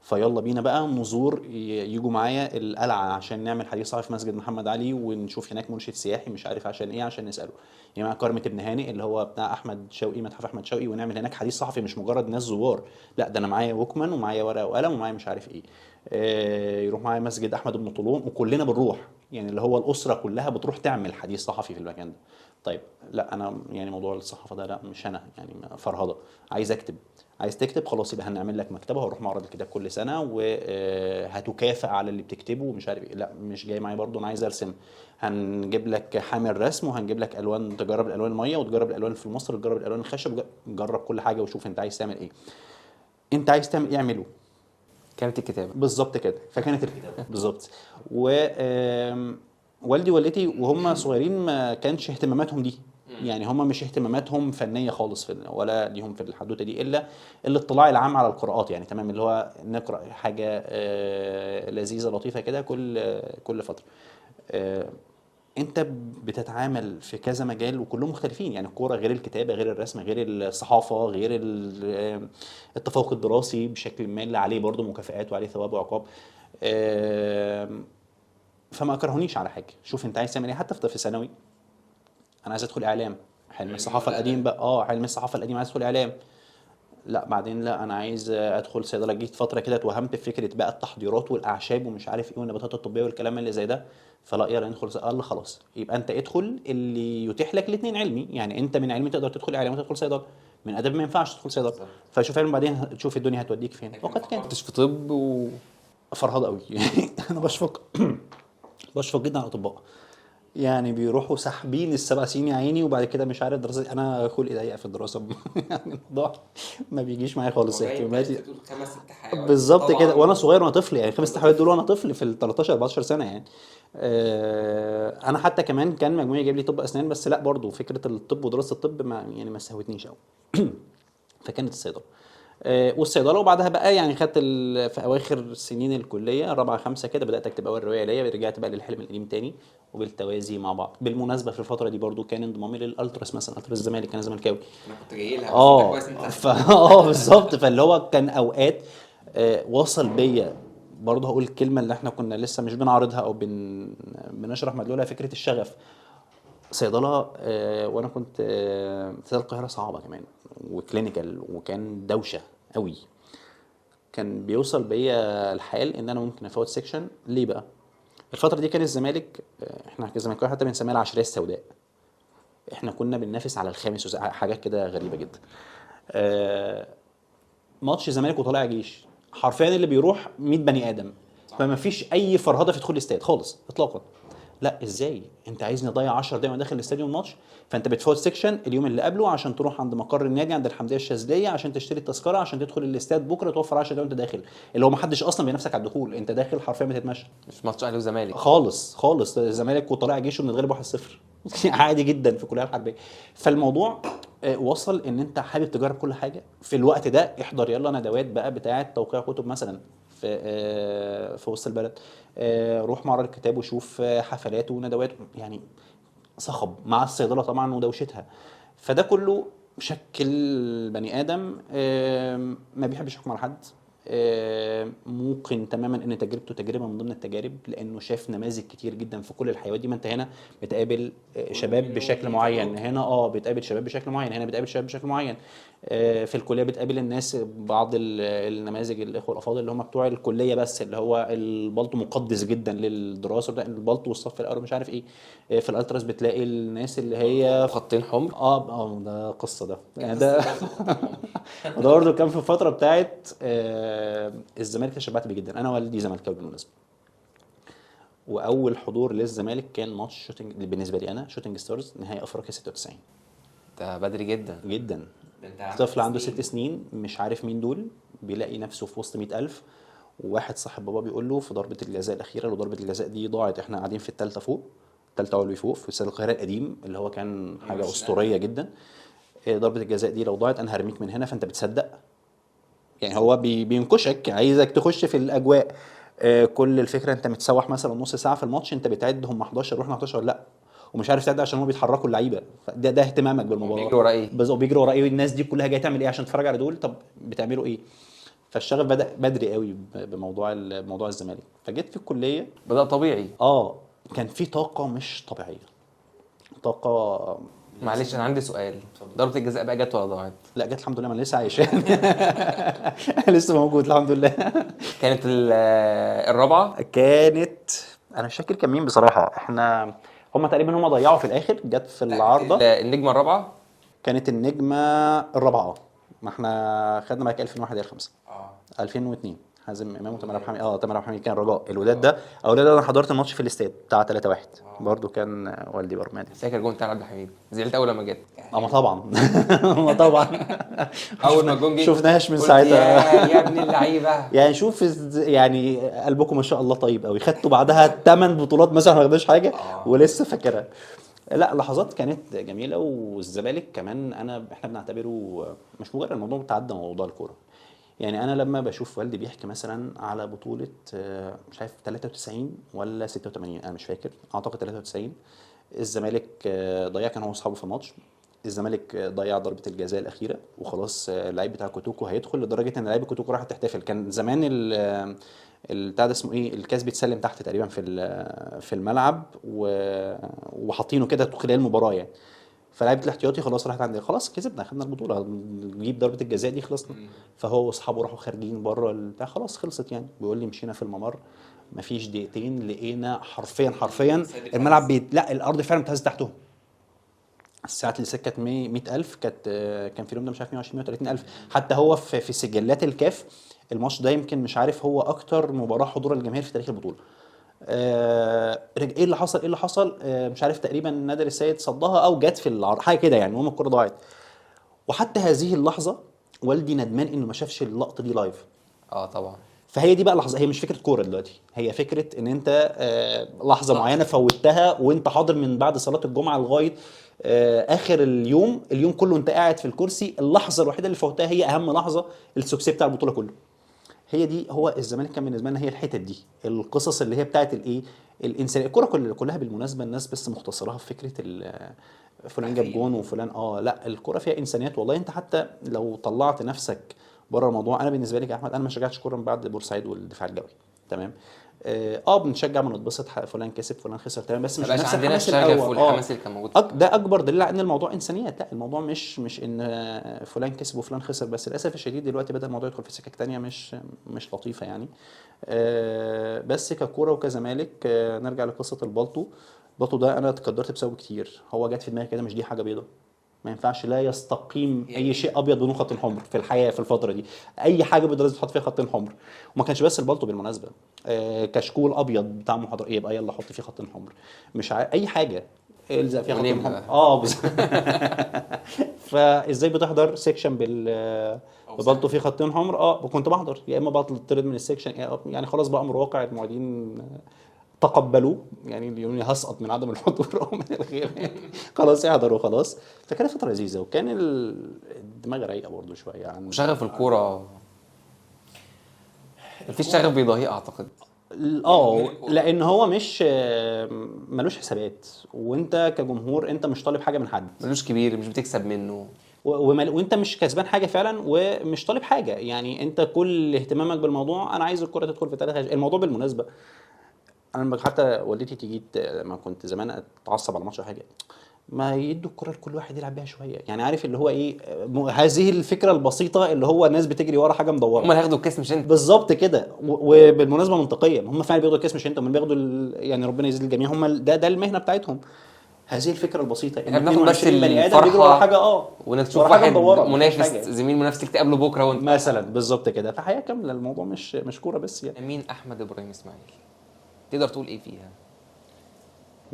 S2: فيلا بينا بقى نزور، يجوا معايا القلعة عشان نعمل حديث صحفي في مسجد محمد علي، ونشوف هناك منشد سياحي مش عارف عشان ايه، عشان نساله. يا جماعة كرمه ابن هانئ اللي هو بتاع احمد شوقي، متحف احمد شوقي، ونعمل هناك حديث صحفي، مش مجرد ناس زوار، لا ده انا معايا ووكمان ومعايا ورقة وقلم ومعايا مش عارف ايه. يروح معايا مسجد احمد بن طولون، وكلنا بنروح، يعني اللي هو الاسرة كلها بتروح تعمل حديث صحفي في المكان ده. طيب لا انا يعني موضوع الصحافة ده لا مش انا، يعني فرهضه، عايز اكتب. عايز تكتب خلاص يبقى هنعمل لك مكتبه، وهروح معرض الكتاب كل سنة وهتكافئ على اللي بتكتبه ومش عارف ايه. لا مش جاي معايا برضه، انا عايز ارسم. هنجيب لك حامل رسم، وهنجيب لك الوان، تجرب الالوان المية، وتجرب الالوان في مصر، وتجرب الالوان الخشب، جرب كل حاجة وشوف انت عايز تعمل ايه. انت عايز تعمل ايه اعمله.
S1: كانت الكتابة
S2: بالظبط كده، فكانت الكتابة بالظبط. و والدي ووالدتي وهم صغيرين ما كانش اهتماماتهم دي، يعني هم مش اهتماماتهم فنية خالص في ولا ليهم في الحدوتة دي الا الاطلاع العام على القراءات، يعني تمام، اللي هو نقرا حاجة لذيذة لطيفة كده كل فترة. انت بتتعامل في كذا مجال وكلهم مختلفين، يعني الكورة غير الكتابة غير الرسم غير الصحافة غير التفوق الدراسي بشكل ما اللي عليه برضه مكافآت وعليه ثواب وعقاب. فما اكرهونيش على حاجة، شوف انت عايز تعمل ايه. حتى في ثانوي انا عايز ادخل اعلام، حلم الصحافة القديم بقى، حلم الصحافة القديم، عايز ادخل اعلام. لا بعدين لا انا عايز ادخل صيدلة. جيت فترة كده اتوهمت في فكرة بقى التحضيرات والاعشاب ومش عارف ايه والنباتات الطبية والكلام اللي زي ده، فلا يلا ندخل. قال خلاص يبقى انت ادخل اللي يتيح لك الاثنين علمي، يعني انت من علمي تقدر تدخل اعلام وتدخل صيدلة، من اداب ما ينفعش تدخل صيدلة، فشوف علم بعدين تشوف الدنيا هتوديك فين. وقد كان.
S1: كنتش في طب و
S2: فرهضه قوي. انا بشفق جدا على الاطباء، يعني بيروحوا ساحبين ال7 سنين يا عيني، وبعد كده مش عارف دراسة. انا خلقي ضيق في الدراسة. يعني الموضوع ما بيجيش معايا خالص، اهتماماتي
S1: 5 6 حيوانات
S2: بالظبط كده. وانا صغير وانا طفل، يعني 5 6 حاجات دول وانا طفل في ال 13 14 سنة يعني. انا حتى كمان كان مجموعي جايب لي طب اسنان، بس لا برضه فكرة الطب ودراسة الطب ما يعني ما استهوتنيش قوي. فكانت الصيدله. والصيدله، وبعدها بقى يعني خدت في اواخر سنين الكلية 4 5 كده بدات اكتب اول رواية ليا، رجعت بقى للحلم القديم تاني وبالتوازي مع بعض. بالمناسبة في الفترة دي برضو كان انضمامي للالتراس مثلا، التراس الزمالك، انا زملكاوي.
S1: انا كنت جاي لها.
S2: بالظبط. فاللي هو كان اوقات وصل بيا برضه، هقول الكلمة اللي احنا كنا لسه مش بنعرضها او بنشرح مدلولها، فكرة الشغف. صيدلة وانا كنت صيدلة القاهرة صعبة كمان و clinical، وكان دوشه قوي. كان بيوصل بيا الحال ان انا ممكن افوت section. ليه بقى؟ الفترة دي كان الزمالك، احنا كزملكاويه حتى بنسميها العشريه السوداء، احنا كنا بننافس على الخامس حاجات كده غريبة جدا. ماتش الزمالك وطلائع جيش حرفيا اللي بيروح 100 بني ادم، فما فيش اي فرهده في دخول الاستاد خالص اطلاقا. لا ازاي انت عايزني اضيع 10 دقايق وانا داخل الاستاديوم الماتش؟ فانت بتفوت section اليوم اللي قبله عشان تروح عند مقر النادي عند الحمديه الشاذليه عشان تشتري التذكرة عشان تدخل الاستاد بكره، توفر 10 دقايق وانت داخل، اللي هو ما حدش اصلا بينافسك على الدخول، انت داخل حرفيا بتتمشى.
S1: مش ماتش اهلي وزمالك
S2: خالص خالص، الزمالك وطلائع جيشه بنتغلب 1-0 عادي جدا في الكلية الحربية. فالموضوع وصل ان انت حابب تجرب كل حاجة في الوقت ده. احضر يلا ندوات بقى بتاعه توقيع كتب مثلا في وسط البلد، روح معرض الكتاب وشوف حفلات وندوات، يعني صخب مع الصيدله طبعا ودوشتها. فده كله شكل بني ادم ما بيحبش يحكم على حد، موقن تماما ان تجربته تجربه من ضمن التجارب، لانه شاف نماذج كتير جدا في كل الحيوات دي. ما انت هنا بتقابل شباب بشكل معين، هنا بتقابل شباب بشكل معين، هنا بتقابل شباب بشكل معين، في الكلية بتقابل الناس بعض النماذج، الاخوة الافاضل اللي هم بتوع الكلية بس، اللي هو البلطو مقدس جدا للدراسة، البلطو والصف الاول مش عارف ايه. في الالتراس بتلاقي الناس اللي هي
S1: خطين حمر.
S2: ده قصة ده يعني ده وده برضه كان في الفترة بتاعت الزمالك، تشبعت بيه جدا. انا والدي زملكاوي بالمناسبة، واول حضور للزمالك كان ماتش شوتنج بالنسبة لي انا، شوتنج ستارز نهائي افريقيا 96.
S1: ده بدري جدا
S2: جدا، طفل عنده 6 سنين مش عارف مين دول، بيلاقي نفسه في وسط 100,000، وواحد صاحب بابا بيقول له في ضربه الجزاء الاخيرة، لو ضربه الجزاء دي ضاعت احنا قاعدين في الثالثة فوق، الثالثة علوي فوق في استاد القاهرة القديم اللي هو كان حاجة اسطورية جدا، ضربه الجزاء دي لو ضاعت انا هرميك من هنا، فانت بتصدق يعني، هو بينكشك عايزك تخش في الاجواء. كل الفكرة انت متسوح مثلا نص ساعة في الماتش، انت بتعد هم 11 رحنا 11 لا، ومش عارف تعد عشان هم بيتحركوا اللعيبة، ده اهتمامك بالمباراة،
S1: بيجروا ورا ايه
S2: بالظبط، بيجروا ورا ايه، الناس دي كلها جاية تعمل ايه عشان تتفرج على دول، طب بتعملوا ايه؟ فالشغف بدا بدري قوي بموضوع موضوع الزمالك. فجيت في الكلية
S1: بدا طبيعي،
S2: كان في طاقة مش طبيعية، طاقة.
S1: معلش انا عندي سؤال، ضربه الجزاء بقى جت ولا ضاعت؟
S2: لا جت الحمد لله، ما انا لسه عايش يعني لسه موجود الحمد لله.
S1: كانت الرابعة
S2: كانت، انا مش فاكر كان مين بصراحة، احنا هم تقريبا هم ضيعوا في الاخر، جت في العارضة.
S1: النجمة الرابعة
S2: كانت النجمة الرابعة، ما احنا خدنا معاك 2001 5 2002 حازم امام وتامر عبد الحميد. تامر عبد الحميد كان رجاء الوداد، ده اولاد. انا حضرت الماتش في الاستاد بتاع 3-1 برضه، كان والدي برماني.
S1: فاكر جون بتاع عبد الحميد، زعلت اول لما جت.
S2: ما طبعا ما طبعا
S1: اول ما الجون جه
S2: شفناهاش من ساعتها.
S1: يا ابن اللعيبة
S2: يعني شوف، يعني قلبكم ما شاء الله طيب قوي، خدتوا بعدها 8 بطولات مثلا ما خدناش حاجة ولسه فاكرها. لا لحظات كانت جميلة. والزمالك كمان احنا بنعتبره مش مجرد الموضوع بتعدى موضوع الكورة. يعني انا لما بشوف والدي بيحكي مثلا على بطوله مش عارف 93 ولا 86، انا مش فاكر، اعتقد 93، الزمالك ضيع، كان هو واصحابه في الماتش، الزمالك ضيع ضربه الجزاء الاخيرة وخلاص، اللعيب بتاع كوتوكو هيدخل، لدرجة ان لعيب كوتوكو راح تحتفل. كان زمان البتاع ده اسمه ايه، الكاس بيتسلم تحت تقريبا في الملعب وحاطينه كده خلال المباراة يعني. فلعيبه الاحتياطي خلاص راحت عند، خلاص كسبنا خدنا البطولة، نجيب ضربه الجزاء دي خلصنا. فهو واصحابه راحوا خارجين بره البتاع، خلاص خلصت يعني. بيقول لي مشينا في الممر مفيش دقيقتين لقينا حرفيا الملعب لا الارض فعلا بتهز تحتهم. الساعات اللي سكت 100,000 كانت، كان في اليوم ده مش عارف 120 130,000. حتى هو في سجلات الكاف الماتش ده يمكن مش عارف هو اكتر مباراة حضور الجماهير في تاريخ البطولة. ايه اللي حصل، ايه اللي حصل، مش عارف، تقريبا نادر السيد صدها او جت في العرض حاجة كده يعني، المهم الكره ضاعت. وحتى هذه اللحظة والدي ندمان انه ما شافش اللقطة دي live.
S1: طبعا.
S2: فهي دي بقى لحظة، هي مش فكرة كورة دلوقتي، هي فكرة ان انت لحظة معينة فوتها وانت حاضر من بعد صلاة الجمعة لغاية اخر اليوم، اليوم كله انت قاعد في الكرسي، اللحظة الوحيدة اللي فوتها هي اهم لحظة، ال success بتاع البطولة كله. هي دي، هو الزمالك كان بالنسبة لنا هي الحتت دي، القصص اللي هي بتاعت الايه، الانسان. الكورة كلها بالمناسبة الناس بس مختصراها في فكرة فلان جاب جون وفلان لا، الكورة فيها انسانيات والله. انت حتى لو طلعت نفسك بره الموضوع، انا بالنسبة لي يا احمد انا ما شجعتش كورة من بعد بورسعيد والدفاع الجوي، تمام؟ بنشجع بنتبسط، فلان كسب فلان خسر، تمام، بس مش نفس
S1: عندنا الشغف والحماس اللي كان موجود.
S2: ده اكبر دليل على ان الموضوع انسانيات. لا الموضوع مش ان فلان كسب وفلان خسر بس. للاسف الشديد دلوقتي بدا الموضوع يدخل في سكك تانية مش لطيفة يعني. بس ككوره وكزمالك، نرجع لقصة البالطو. البالطو ده انا اتقدرت بسببه كتير. هو جت في دماغي كده، مش دي حاجة بيضة، ما ينفعش، لا يستقيم اي شيء ابيض بدون خط حمر في الحياة في الفترة دي. اي حاجة بيضة لازم تحط فيها خطين حمر. وما كانش بس البالطو بالمناسبة، كشكول ابيض بتاع محاضرة ايه يبقى يلا حط فيه خطين حمر، مش اي حاجة الزق فيها خطين حمر. بس فازاي بتحضر section ببالطو فيه خطين حمر؟ كنت بحضر، يا اما بطرد من ال section، يعني خلاص بقى امر واقع، المعيدين تقبلوه يعني، اللي هسقط من عدم الحضور او من الغياب خلاص احضر وخلاص. فكانت فترة لذيذة، وكان الدماغ رايقة برضه شوية عن
S1: وشغف الكورة. مفيش شغف بيضاهيه اعتقد.
S2: لان هو مش ملوش حسابات، وانت كجمهور انت مش طالب حاجة من حد،
S1: ملوش كبير، مش بتكسب منه.
S2: وانت مش كسبان حاجة فعلا ومش طالب حاجة، يعني انت كل اهتمامك بالموضوع انا عايز الكره تدخل في 3. الموضوع بالمناسبة انا لما حتى والدتي تيجي لما كنت زمان اتعصب على ماتش او حاجة، ما يدوا الكره لكل واحد يلعب بيها شوية، يعني عارف اللي هو ايه، هذه الفكرة البسيطة اللي هو الناس بتجري ورا حاجة مدورة.
S1: هم اللي هياخدوا الكاس مش انت.
S2: بالظبط كده، وبالمناسبة منطقية، هم فعلا بياخدوا الكاس مش انت، هم بياخدوا يعني ربنا يزيد الجميع، هم ده المهنة بتاعتهم. هذه الفكرة البسيطة ان
S1: احنا بناخد بس
S2: 22 بني ادم بيجروا ورا
S1: الفرحة
S2: حاجة
S1: وانك تشوف
S2: ورا حاجة
S1: واحد
S2: مدورة، مفيش
S1: منافس
S2: حاجة.
S1: زميل منافس ليك تقابله بكره وانت
S2: مثلا بالظبط كده. فحياه كاملة الموضوع مش كورة بس يعني.
S1: مين احمد ابراهيم اسماعيل؟ تقدر تقول ايه فيها؟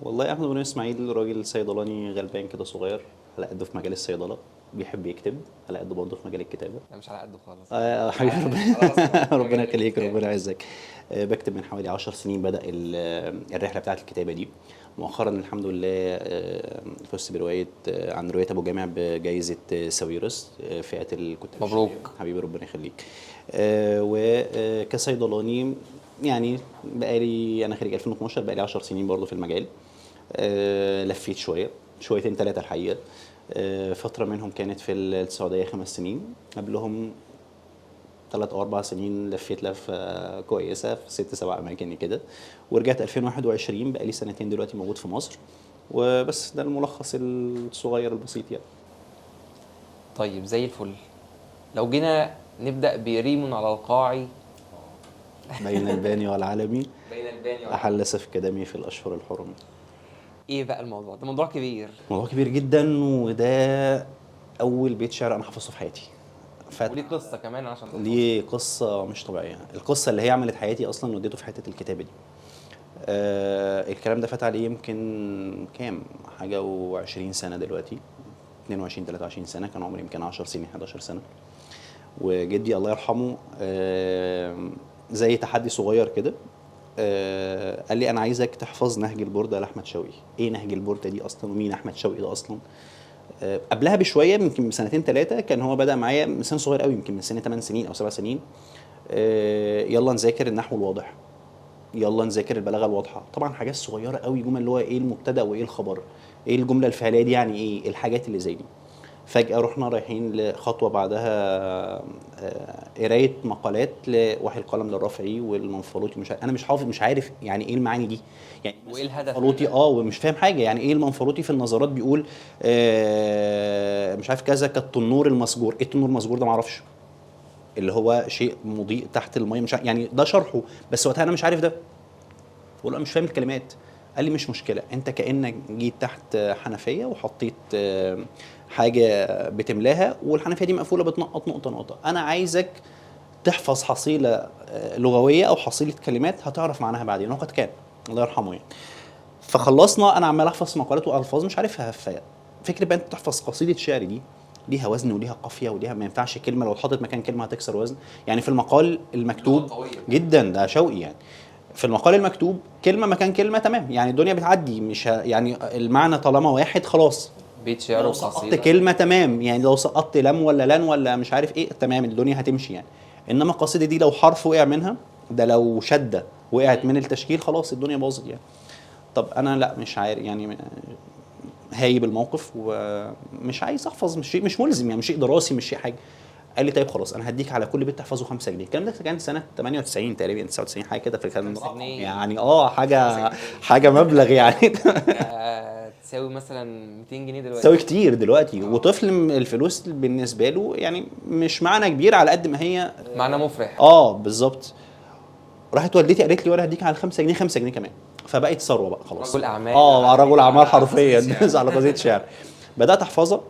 S2: والله احمد ابراهيم اسماعيل راجل صيدلاني غلبان كده صغير، على قده في مجال الصيدله، بيحب يكتب، على قده برضه في مجال الكتابة.
S1: لا مش على قده خالص.
S2: حبيبي ربنا
S1: خلاص.
S2: ربنا يخليك، ربنا يعزك. بكتب من حوالي 10 سنين، بدأ الرحلة بتاعت الكتابة دي. مؤخرا الحمد لله فزت برواية عن رواية أبو جامع بجائزة ساويرس، فئة الكتاب
S1: مبروك.
S2: الشباب. حبيبي ربنا يخليك. وكصيدلاني يعني بقالي، أنا خريج 2012، بقالي 10 سنين برضه في المجال. لفيت شوية شويتين ثلاثة الحقيقة. فترة منهم كانت في السعودية 5 سنين، قبلهم 3 أو 4 سنين لفيت لفة كويسة في 6 7 أماكن كده، ورجعت 2021، بقالي سنتين دلوقتي موجود في مصر. وبس ده الملخص الصغير البسيط يعني.
S1: طيب زي الفل. لو جينا نبدأ بريم على القاعي
S2: بين الباني والعلمي،
S1: بين الباني والعلمي،
S2: أحل سفك دمي في الأشهر الحرم.
S1: ايه بقى الموضوع ده؟ موضوع كبير،
S2: موضوع كبير جدا، وده أول بيت شعر أنا حفظته في حياتي.
S1: وليه قصة كمان عشان
S2: ليه قصة مش طبيعية، القصة اللي هي عملت حياتي أصلا وديته في حتة الكتابة دي. الكلام ده فات عليه يمكن كام حاجة و20 سنة دلوقتي، 22 23 سنة، كان عمري يمكن 10 سنين 11 سنة. وجدي الله يرحمه زي تحدي صغير كده، قال لي أنا عايزك تحفظ نهج البردة لأحمد شوقي. إيه نهج البردة دي أصلا؟ ومين أحمد شوقي ده أصلا؟ قبلها بشوية يمكن بسنتين 3 كان هو بدأ معايا من سن صغير قوي، يمكن من سن 8 سنين أو 7 سنين. يلا نذاكر النحو الواضح، يلا نذاكر البلاغة الواضحة. طبعا حاجات صغيرة قوي، جمل اللي هو ايه المبتدا وايه الخبر، ايه الجملة الفعلية دي، يعني ايه الحاجات اللي زي دي. فجاة رحنا رايحين لخطوه بعدها، قرايه مقالات لوحي القلم للرافعي والمنفلوطي، مش عارف، انا مش حافظ، مش عارف يعني ايه المعاني دي، يعني
S1: وايه الهدف
S2: المنفلوطي ومش فاهم حاجة، يعني ايه المنفلوطي في النظرات بيقول مش عارف كذا كالتنور المسجور، ايه التنور المسجور ده؟ معرفش، اللي هو شيء مضيء تحت المية، مش عارف، يعني ده شرحه، بس وقتها انا مش عارف ده، بقول له مش فاهم الكلمات. قال لي مش مشكلة، انت كانك جيت تحت حنفية وحطيت حاجة بتملاها والحنفية دي مقفولة بتنقط نقطة نقطة، انا عايزك تحفظ حصيله لغوية او حصيله كلمات هتعرف معناها بعدين. وقد كان، الله يرحمه يعني. فخلصنا، انا عمال احفظ مقالات والفاظ مش عارفها. فكرة بقى انت تحفظ قصيدة شعر دي ليها وزن وليها قافية وليها، ما ينفعش كلمة لو اتحطت مكان كلمة هتكسر وزن. يعني في المقال المكتوب جدا ده شوقي، يعني في المقال المكتوب كلمة مكان كلمة تمام، يعني الدنيا بتعدي، مش يعني المعنى طالما واحد خلاص.
S1: بيت شعر
S2: لو
S1: وقصيده،
S2: سقطت كلمة تمام، يعني لو سقطت لم ولا لن ولا مش عارف ايه تمام، الدنيا هتمشي يعني. انما القصيدة دي لو حرف وقع منها، ده لو شده وقعت من التشكيل خلاص الدنيا باظت يعني. طب انا لا مش عارف يعني، هايب الموقف ومش عايز احفظ، مش شيء مش ملزم يعني، مش شيء دراسي، مش شيء حاجة. قال لي طيب خلاص انا هديك على كل بيت تحفظه 5 جنيه. الكلام ده كان سنة 98 تقريبا 99 حاجة كده، في كان يعني حاجة مبلغ يعني
S1: تساوي مثلا 200 جنيه دلوقتي،
S2: تساوي كتير دلوقتي. وطفل الفلوس بالنسبة له يعني مش معنى كبير على قد ما هي
S1: معنى مفرح.
S2: بالظبط. راحت والدتي قالت لي وانا هديك على 5 جنيه 5 جنيه كمان، فبقت ثروة بقى خلاص.
S1: رجل اعمال،
S2: رجل اعمال حرفيا على قضية شعر. بدات احفظها.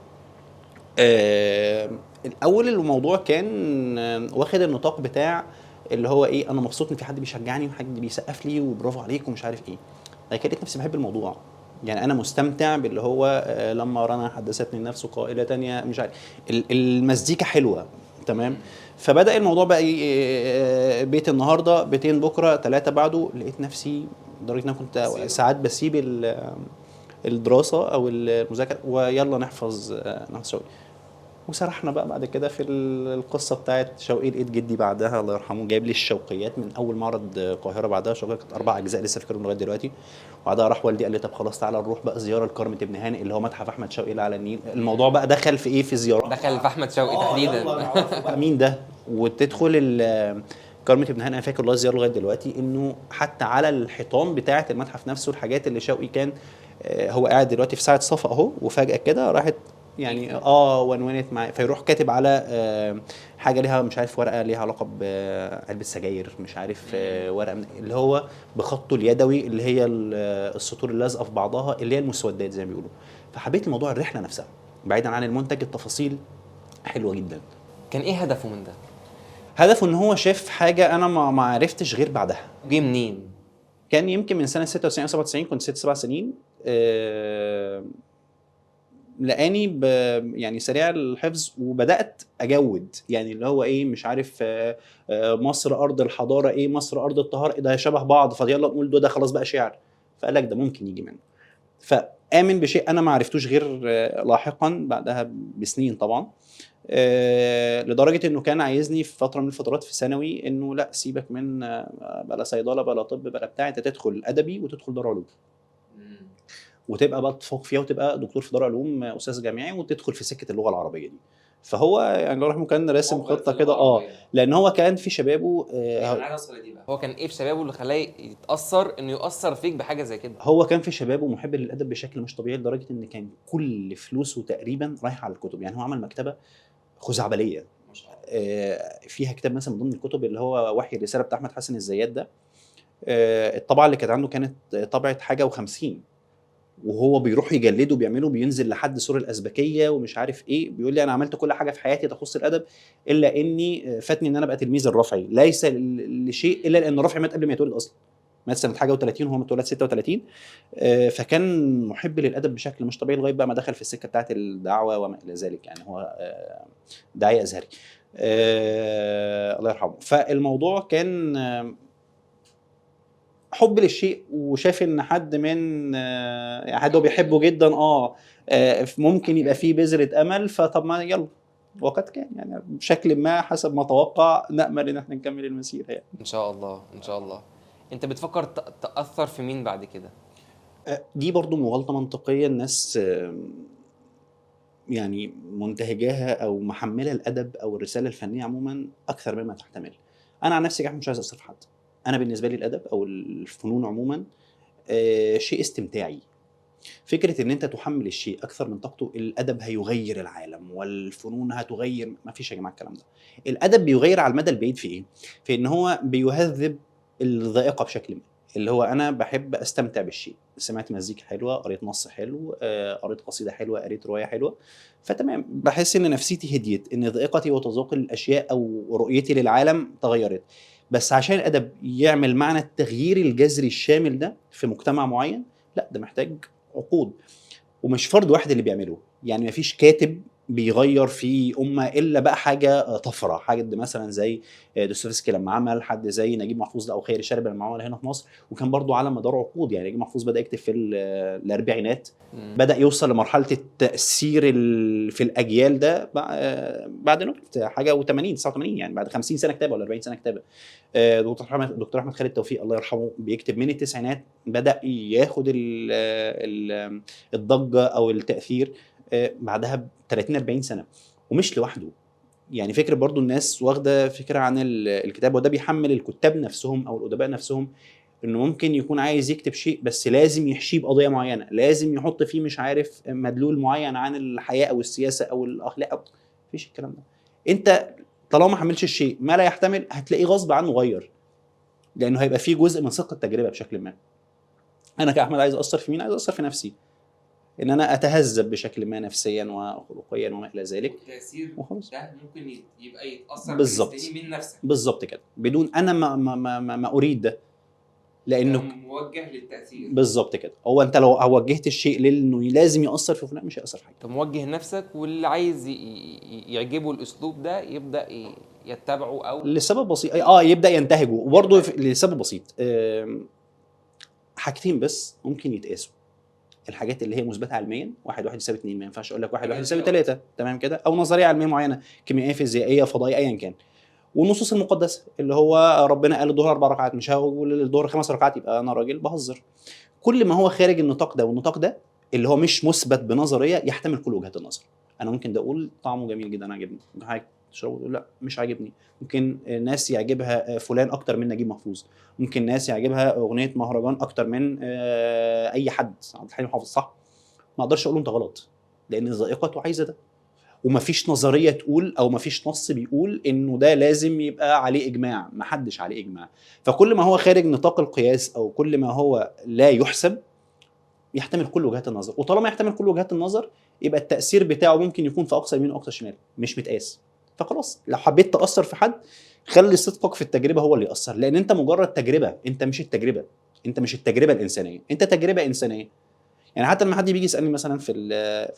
S2: الاول الموضوع كان واخد النطاق بتاع اللي هو ايه، انا مبسوط ان في حد بيشجعني وحد بيسقف لي وبرافو عليك ومش عارف ايه. لكن لقيت نفسي بحب الموضوع، يعني انا مستمتع باللي هو لما رنا حدثتني النفس قائله يا مش عارف، المزيكا حلوة تمام. فبدا الموضوع بقى بيت النهارده، بيتين بكره، 3 بعده. لقيت نفسي لدرجة ان انا كنت ساعات بسيب الدراسة او المذاكرة ويلا نحفظ نحفظ شوقي. وسرحنا بقى بعد كده في القصة بتاعت شوقي. لقيت جدي بعدها الله يرحمه جايب لي الشوقيات من اول معرض القاهرة، بعدها شوقيات كانت 4 اجزاء لسه فاكرهم لغاية دلوقتي. وبعدها راح والدي قال لي طب خلاص تعالى نروح بقى زيارة لكرمه ابن هانئ اللي هو متحف احمد شوقي اللي على النيل. الموضوع بقى دخل في ايه، في زيارات،
S1: دخل في احمد شوقي تحديدا.
S2: بقى مين ده، وتدخل كرمه ابن هانئ. انا فاكر والله الزيارة لغاية دلوقتي، انه حتى على الحيطان بتاعه المتحف نفسه الحاجات اللي شوقي كان هو قاعد دلوقتي في ساعة صفا اهو، وفجاة كده راحت يعني ونونت معاه، فيروح كاتب على حاجة ليها مش عارف ورقة ليها علاقة بعلبه سجاير، مش عارف ورقة اللي هو بخطه اليدوي اللي هي السطور اللازقه في بعضها اللي هي المسودات زي ما بيقولوا. فحبيت الموضوع، الرحلة نفسها بعيدا عن المنتج، التفاصيل حلوة جدا.
S1: كان ايه هدفه من ده؟
S2: هدفه ان هو شاف حاجة انا ما عرفتش غير بعدها.
S1: جه منين؟
S2: كان يمكن من سنة 96 او 97، كنت 6 7 سنين. لقاني يعني سريع الحفظ، وبدات اجود يعني اللي هو ايه مش عارف مصر ارض الحضارة، ايه مصر ارض الطهارة، ده شبه بعض، فيلا نقول ده خلاص بقى شعر. فقال لك ده ممكن يجي منه. فامن بشيء انا ما عرفتوش غير لاحقا بعدها بسنين طبعا، لدرجة انه كان عايزني في فترة من الفترات في ثانوي انه لا سيبك من بلا صيدلة بلا طب بلا بتاع، انت تدخل ادبي وتدخل دار علوم وتبقى بقى تفوق فيها وتبقى دكتور في دار علوم استاذ جامعي وتدخل في سكة اللغة العربية دي. فهو يعني الله يرحمه كان راسم خطه كده، لان هو كان في شبابه.
S1: هو كان ايه في شبابه اللي خلاه يتاثر انه يؤثر فيك بحاجة زي كده؟
S2: هو كان في شبابه محب للادب بشكل مش طبيعي، لدرجة ان كان كل فلوسه تقريبا رايحة على الكتب. يعني هو عمل مكتبه خزعبليه فيها كتاب مثلا من ضمن الكتب اللي هو وحي الرسالة بتاع احمد حسن الزيات ده، الطبعة اللي كانت عنده كانت طبعه حاجة و50، وهو بيروح يجلده بيعمله، بينزل لحد سور الازبكيه ومش عارف ايه. بيقول لي انا عملت كل حاجة في حياتي تخص الادب الا اني فاتني ان انا ابقى تلميذ الرفعي، ليس لشيء الا لان الرفعي مات قبل ما يتولد اصلا، مات سنة حاجة و30 وهو متولد 36. فكان محب للادب بشكل مش طبيعي لغاية بقى ما دخل في السكة بتاعه الدعوة وما الى ذلك. يعني هو داعيه ازهري الله يرحمه. فالموضوع كان حب للشيء، وشاف ان حد من حد هو بيحبه جدا ممكن يبقى فيه بذرة امل، فطب ما يلا. وقد كان يعني بشكل ما حسب ما توقع. نامل ان احنا نكمل المسيرة يعني
S1: ان شاء الله. ان شاء الله. انت بتفكر تاثر في مين بعد كده؟
S2: دي برضو مغالطة منطقية الناس يعني منتهجاها او محمله الادب او الرسالة الفنية عموما اكثر مما تحتمل. انا عن نفسي مش عايز اثر في حد. انا بالنسبة لي الادب او الفنون عموما شيء استمتاعي. فكرة ان انت تحمل الشيء اكثر من طاقته، الادب هيغير العالم والفنون هتغير، ما فيش يا جماعة الكلام ده. الادب بيغير على المدى البعيد في ايه؟ في ان هو بيهذب الذائقة بشكل ما، اللي هو انا بحب استمتع بالشيء. سمعت مزيكا حلوة، قريت نص حلو، قريت قصيدة حلوة، قريت رواية حلوة، فتمام بحس ان نفسيتي هديت، ان ذائقتي وتذوق الاشياء او رؤيتي للعالم تغيرت. بس عشان الادب يعمل معنى التغيير الجذري الشامل ده في مجتمع معين، لا ده محتاج عقود، ومش فرد واحد اللي بيعمله. يعني مفيش كاتب بيغير في امه الا بقى حاجة طفرة، حاجة مثلا زي دوستويفسكي لما عمل، حد زي نجيب محفوظ او خيري شلبي لما عمل هنا في مصر، وكان برضو على مدار عقود. يعني نجيب محفوظ بدا يكتب في الاربعينات، بدا يوصل لمرحلة التاثير في الاجيال ده بعد نوبل حاجة و80 89، يعني بعد 50 سنة كتابه ولا 40 سنة كتابه. دكتور احمد خالد توفيق الله يرحمه بيكتب من التسعينات، بدا ياخد الضجة او التاثير بعدها ب 30 40 سنة، ومش لوحده. يعني فكرة برضو الناس واخده فكرة عن الكتاب، وده بيحمل الكتاب نفسهم او الادباء نفسهم انه ممكن يكون عايز يكتب شيء بس لازم يحشيه بقضيه معينة، لازم يحط فيه مش عارف مدلول معين عن الحياة او السياسة او الاخلاق. مفيش الكلام ده. انت طالما ما حملش الشيء ما لا يحتمل هتلاقيه غصب عنه غير، لانه هيبقى فيه جزء من صدق التجربة بشكل ما. انا كاحمد عايز اثر في مين؟ عايز اثر في نفسي، ان انا اتهذب بشكل ما نفسيا وخلقيا وما الى ذلك.
S1: والتاثير ده ممكن يبقى يتاثر
S2: بالظبط
S1: من نفسك
S2: بالظبط كده، بدون انا ما ما ما, ما اريد ده، لانه
S1: موجه للتاثير
S2: بالظبط كده. هو انت لو وجهت الشيء لانه لازم ياثر في فلان مش هيأثر في حاجة.
S1: انت موجه نفسك، واللي عايز يعجبه الاسلوب ده يبدا يتبعه، او
S2: لسبب بسيط يبدا ينتهجه. وبرضه لسبب بسيط، حاجتين بس ممكن يتقاسوا الحاجات اللي هي مثبتة علميا، 1 1 يساوي 2، ما ينفعش اقول لك 1 1 يساوي 3، تمام كده، او نظرية علمية معينة، كيميائية، فيزيائية، فضائية، ايا كان. والنصوص المقدسة اللي هو ربنا قال الظهر 4 ركعات، مش هقول الظهر 5 ركعات يبقى انا راجل بهزر. كل ما هو خارج النطاق ده والنطاق ده اللي هو مش مثبت بنظرية يحتمل كل وجهات النظر. انا ممكن ده اقول طعمه جميل جدا عاجبني، ممكن حاجة تشربه تقول لا مش عاجبني، ممكن ناس يعجبها فلان اكتر من نجيب محفوظ، ممكن ناس يعجبها اغنية مهرجان اكتر من اي حد، عبد الحليم حافظ، صح؟ ما اقدرش اقول انت غلط لان ذائقته عايزه ده، ومفيش نظرية تقول او مفيش نص بيقول انه ده لازم يبقى عليه اجماع، محدش عليه اجماع. فكل ما هو خارج نطاق القياس او كل ما هو لا يحسب يحتمل كل وجهات النظر، وطالما يحتمل كل وجهات النظر يبقى التاثير بتاعه ممكن يكون في اقصى يمين واقصى شمال، مش متقاس. فخلاص لو حبيت تاثر في حد خلي صدقك في التجربة هو اللي ياثر، لان انت مجرد تجربه، انت مش التجربة، انت مش التجربة الانسانية، انت تجربه انسانيه. يعني حتى لما حد بيجي يسالني مثلا في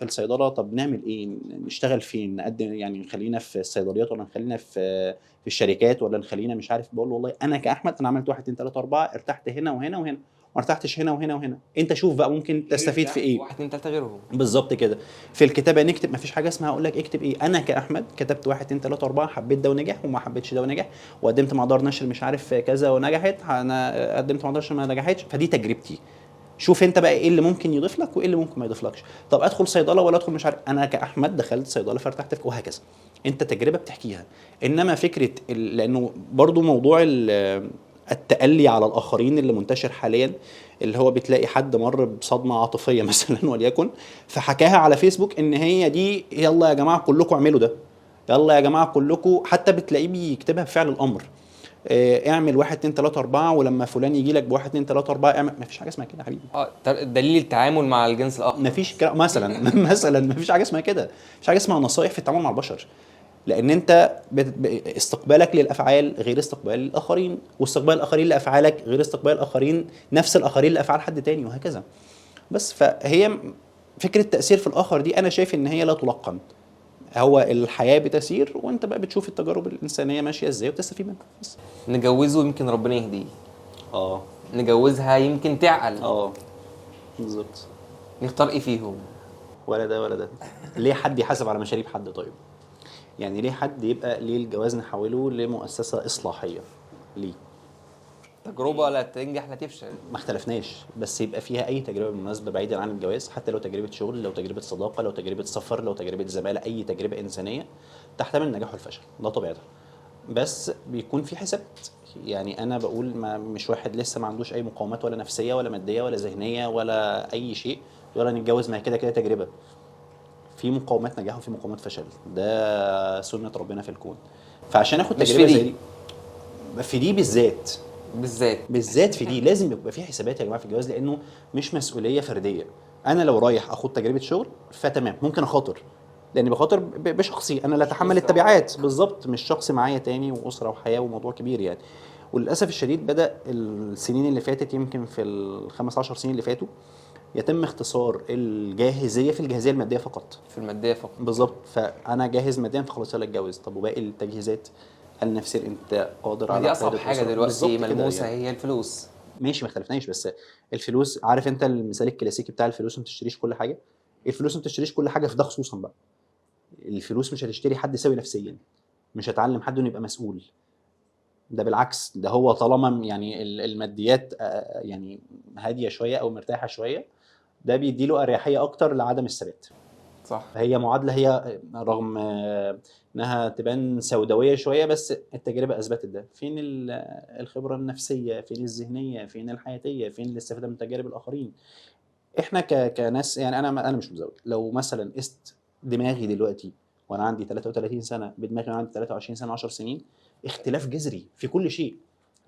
S2: الصيدله، طب نعمل ايه، نشتغل فين، نقدم، يعني نخلينا في الصيدليات ولا نخلينا في الشركات ولا نخلينا مش عارف، بقول له والله انا كاحمد انا عملت 1 2 3 4، ارتحت هنا وهنا وهنا، ما ارتحتش هنا وهنا وهنا، انت شوف بقى ممكن تستفيد في ايه.
S1: 1 2 3 غيرهم.
S2: بالظبط كده. في الكتابة نكتب، ما فيش حاجة اسمها اقول لك اكتب ايه، انا كاحمد كتبت 1 2 3 4، حبيت ده ونجح وما حبيتش ده ونجح، وقدمت مع دار نشر مش عارف كذا ونجحت، انا قدمت مع دار نشر ما نجحتش، فدي تجربتي. شوف انت بقى ايه اللي ممكن يضيف لك وايه اللي ممكن ما يضيفلكش. طب ادخل صيدلة ولا ادخل مش عارف، انا كاحمد دخلت صيدلة فارتحت في، وهكذا. انت تجربه بتحكيها. انما فكرة لانه برضو موضوع التألي على الآخرين اللي منتشر حاليا، اللي هو بتلاقي حد مر بصدمة عاطفية مثلا وليكن، فحكاها على فيسبوك إن هي دي، يلا يا جماعة كلكم اعملوا ده، يلا يا جماعة كلكم، حتى بتلاقيه بيكتبها بفعل الأمر، اعمل 1 2 3 4، ولما فلان يجي لك ب1 2 3 4 اعمل. مفيش حاجة اسمها كده يا حبيبي.
S1: دليل التعامل مع الجنس الآخر
S2: مفيش مثلا مثلا مفيش حاجة اسمها كده، مفيش حاجة اسمها نصائح في التعامل مع البشر، لان انت استقبالك للافعال غير استقبال الاخرين، واستقبال الاخرين لافعالك غير استقبال الاخرين، نفس الاخرين لافعال حد تاني، وهكذا. بس فهي فكرة التاثير في الاخر دي انا شايف ان هي لا تلقن، هو الحياة بتسير وانت بقى بتشوف التجارب الانسانية ماشية ازاي وبتستفيد منها. بس
S1: نجوزه يمكن ربنا يهديه، نجوزها يمكن تعقل،
S2: بالظبط.
S1: نختار ايه فيهم؟
S2: ولا ده ولا ده. ليه حد يحاسب على مشاريب حد؟ طيب يعني ليه حد يبقى، ليه الجواز نحوله لمؤسسة إصلاحية؟ ليه؟
S1: تجربة لا تنجح لا تفشل.
S2: ما اختلفناش، بس يبقى فيها أي تجربة بالمناسبة بعيدا عن الجواز، حتى لو تجربة شغل، لو تجربة صداقة، لو تجربة سفر، لو تجربة زمالة، أي تجربة إنسانية تحتمل النجاح والفشل، ده طبيعتها. بس بيكون في حسابات. يعني أنا بقول ما مش واحد لسه ما عندوش أي مقاومات ولا نفسية ولا مادية ولا ذهنية ولا أي شيء ولا نتجوز، ما هي كده كده تجربة. في مقاومات نجاح وفي مقاومات فشل، ده سنة ربنا في الكون. فعشان اخد تجربة زي دي في دي بالذات بالذات في دي لازم يبقى في حسابات يا جماعة في الجواز، لانه مش مسؤولية فردية. انا لو رايح اخد تجربة شغل فتمام، ممكن اخاطر، لاني بخاطر بشخصي انا، لا اتحمل التبعات. بالظبط، مش شخص معايا تاني واسرة وحياة وموضوع كبير يعني. وللاسف الشديد بدأ السنين اللي فاتت، يمكن في ال15 سنين اللي فاتوا، يتم اختصار الجاهزيه في الجاهزيه المادية فقط،
S1: في المادية فقط.
S2: بالظبط. فانا جاهز ماديا فخلاص يلا اتجوز. طب وباقي التجهيزات النفسية انت قادر على
S1: دي اصعب حاجة دلوقتي ملموسة يعني. هي الفلوس.
S2: ماشي ما اختلفناش، بس الفلوس، عارف انت المثال الكلاسيكي بتاع الفلوس ما بتشتريش كل حاجة، الفلوس ما بتشتريش كل حاجة في ده خصوصا بقى. الفلوس مش هتشتري حد سوي نفسيا، مش هتعلم حد انه يبقى مسؤول، ده بالعكس، ده هو طالما يعني الماديات يعني هادية شوية او مرتاحة شوية، ده بيديله اريحية اكتر لعدم الثبات.
S1: صح.
S2: فهي معادلة، هي رغم انها تبان سوداوية شوية، بس التجربة اثبتت ده. فين الخبرة النفسية، فين الذهنية، فين الحياتية، فين الاستفادة من تجارب الاخرين؟ احنا كناس يعني انا مش متزوج، لو مثلا قست دماغي دلوقتي وانا عندي 33 سنة بدماغي وانا عندي 23 سنة 10 سنين، اختلاف جذري في كل شيء.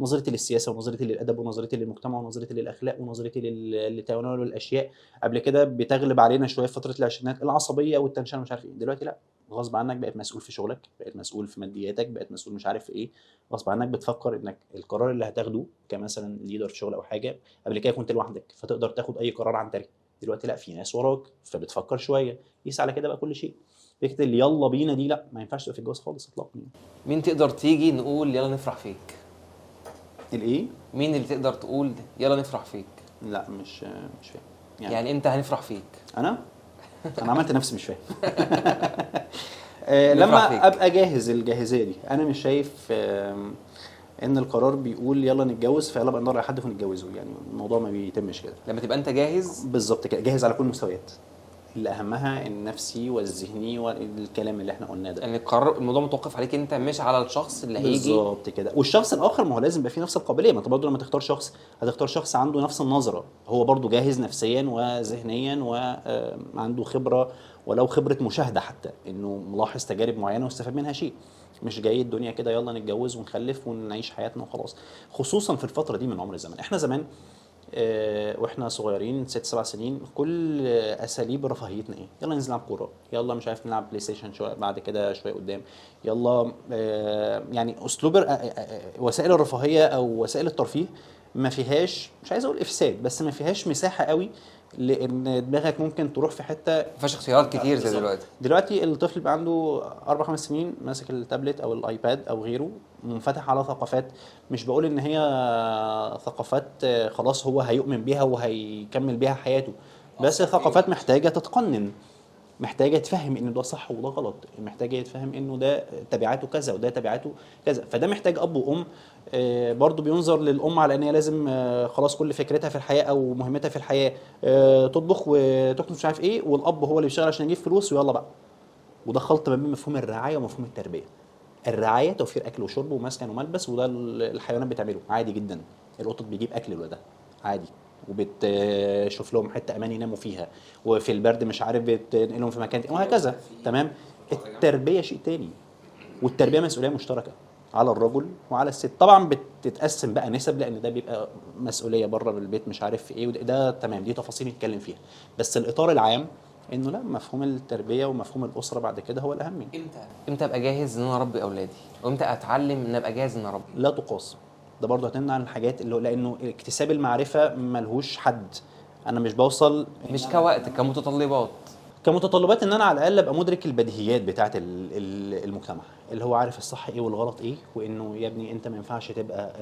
S2: نظرتي للسياسة ونظرتي للادب ونظرتي للمجتمع ونظرتي للاخلاق ونظرتي لتناول الاشياء. قبل كده بتغلب علينا شوية في فترة العشرينات العصبية وال tension مش عارف ايه، دلوقتي لا، غصب عنك بقيت مسؤول في شغلك، بقيت مسؤول في مادياتك، بقيت مسؤول مش عارف في ايه، غصب عنك بتفكر انك القرار اللي هتاخده كمثلا leader في شغل او حاجة، قبل كده كنت لوحدك فتقدر تاخد اي قرار عن طريق، دلوقتي لا، في ناس وراك فبتفكر شوية. قيس على كده بقى كل شيء. فكرة اللي يلا بينا دي لا، ما ينفعش تبقى في الجواز خالص اطلاقا.
S1: مين تقدر تيجي نقول يلا نفرح فيك؟
S2: الايه؟
S1: مين اللي تقدر تقول يلا نفرح فيك؟
S2: لا مش فاهم.
S1: يعني امتى هنفرح فيك؟
S2: انا عملت نفسي مش فاهم. لما ابقى جاهز الجاهزيه دي. انا مش شايف ان القرار بيقول يلا نتجوز فيلا بقى ندور على حد ونتجوزه، يعني الموضوع ما بيتمش كده.
S1: لما تبقى انت جاهز
S2: بالظبط كده، جاهز على كل المستويات، اللي اهمها النفسي والذهني والكلام اللي احنا قلناه ده.
S1: يعني القرار الموضوع متوقف عليك انت، مش على الشخص اللي هيجي.
S2: بالظبط كده. والشخص الاخر ما هو لازم يبقى فيه نفس القابلية. ما انت برضه لما تختار شخص هتختار شخص عنده نفس النظرة، هو برضه جاهز نفسيا وذهنيا وعنده خبره، ولو خبره مشاهده حتى، انه ملاحظ تجارب معينة واستفاد منها شيء. مش جاي الدنيا كده يلا نتجوز ونخلف ونعيش حياتنا وخلاص، خصوصا في الفترة دي من عمر الزمن. احنا زمان واحنا صغيرين 6 7 سنين كل اساليب رفاهيتنا ايه؟ يلا ننزل نلعب كورة، يلا مش عارف نلعب بلاي ستيشن شوية، بعد كده شوية قدام، يلا يعني اسلوب وسائل الرفاهية او وسائل الترفيه ما فيهاش، مش عايز اقول افساد، بس ما فيهاش مساحة قوي لان دماغك ممكن تروح في حتة
S1: ما فيهاش اختيارات كتير زي دلوقتي.
S2: دلوقتي الطفل بقى عنده 4 5 سنين ماسك التابلت او الايباد او غيره، منفتح على ثقافات، مش بقول ان هي ثقافات خلاص هو هيؤمن بيها وهيكمل بيها حياته، بس ثقافات محتاجه تتقنن، محتاجه تفهم ان ده صح وده غلط، محتاجه يتفهم انه ده تبعاته كذا وده تبعاته كذا. فده محتاج اب وام. برضو بينظر للام على ان هي لازم خلاص كل فكرتها في الحياة او مهمتها في الحياة تطبخ وتكنس مش عارف ايه، والاب هو اللي بيشتغل عشان يجيب فلوس ويلا بقى. وده خلط ما بين مفهوم الرعاية ومفهوم التربية. الرعاية توفير اكل وشرب ومسكن وملبس، وده الحيوانات بتعمله عادي جدا. القطط بيجيب اكل لولادها عادي، وبتشوف لهم حتة امان يناموا فيها، وفي البرد مش عارف بتنقلهم في مكان وهكذا. تمام. التربية شيء تاني، والتربية مسؤولية مشتركة على الرجل وعلى الست. طبعا بتتقسم بقى نسب، لان ده بيبقى مسؤولية بره البيت مش عارف في ايه، وده تمام، دي تفاصيل نتكلم فيها. بس الاطار العام انه لا، مفهوم التربية ومفهوم الاسرة بعد كده هو الاهم.
S1: امتى ابقى جاهز ان انا اربي اولادي؟ وامتى اتعلم ان ابقى جاهز ان اربي؟
S2: لا تقاس. ده برضه هتمنع عن الحاجات اللي لانه اكتساب المعرفة ملهوش حد. انا مش بوصل،
S1: مش كوقت، كمتطلبات.
S2: كمتطلبات ان انا على الاقل ابقى مدرك البديهيات بتاعه المجتمع، اللي هو عارف الصح ايه والغلط ايه، وانه يا ابني انت ما ينفعش تبقى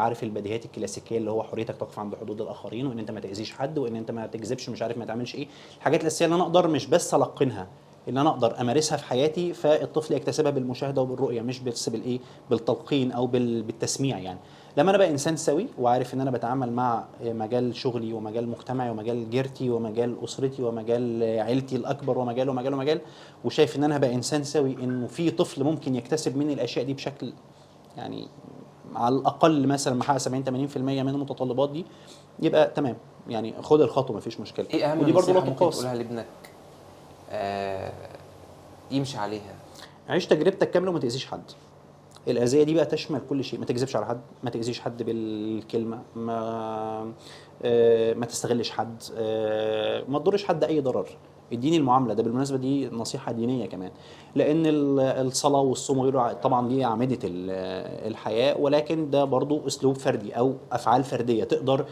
S2: عارف البديهيات الكلاسيكية اللي هو حريتك تقف عند حدود الاخرين، وان انت ما تاذيش حد، وان انت ما تكذبش، مش عارف ما تعملش ايه. الحاجات الاساسية اللي انا اقدر مش بس القنها، اللي انا اقدر امارسها في حياتي، فالطفل يكتسبها بالمشاهدة وبالرؤيه، مش بس بالايه، بالتلقين او بالتسميع. يعني لما انا بقى انسان سوي وعارف ان انا بتعامل مع مجال شغلي ومجال مجتمعي ومجال جيرتي ومجال اسرتي ومجال عيلتي الاكبر ومجال ومجال ومجال، وشايف ان انا هبقى انسان سوي، انه في طفل ممكن يكتسب مني الاشياء دي بشكل يعني على الاقل مثلا محقق 70 80% من المتطلبات دي، يبقى تمام، يعني خد الخطوة مفيش مشكلة.
S1: ايه اهم
S2: ودي برضه
S1: نصيحة
S2: لا
S1: ممكن
S2: تقاس.
S1: تقولها لابنك يمشي عليها؟
S2: عيش تجربتك كاملة وما تاذيش حد. الاذية دي بقى تشمل كل شيء، ما تكذبش على حد، ما تاذيش حد بالكلمة، ما تستغلش حد، ما تضرش حد اي ضرر. اديني المعاملة ده بالمناسبة دي نصيحة دينية كمان، لان الصلاة والصوم وغيره طبعا دي اعمدة الحياة، ولكن ده برضو اسلوب فردي او افعال فردية تقدر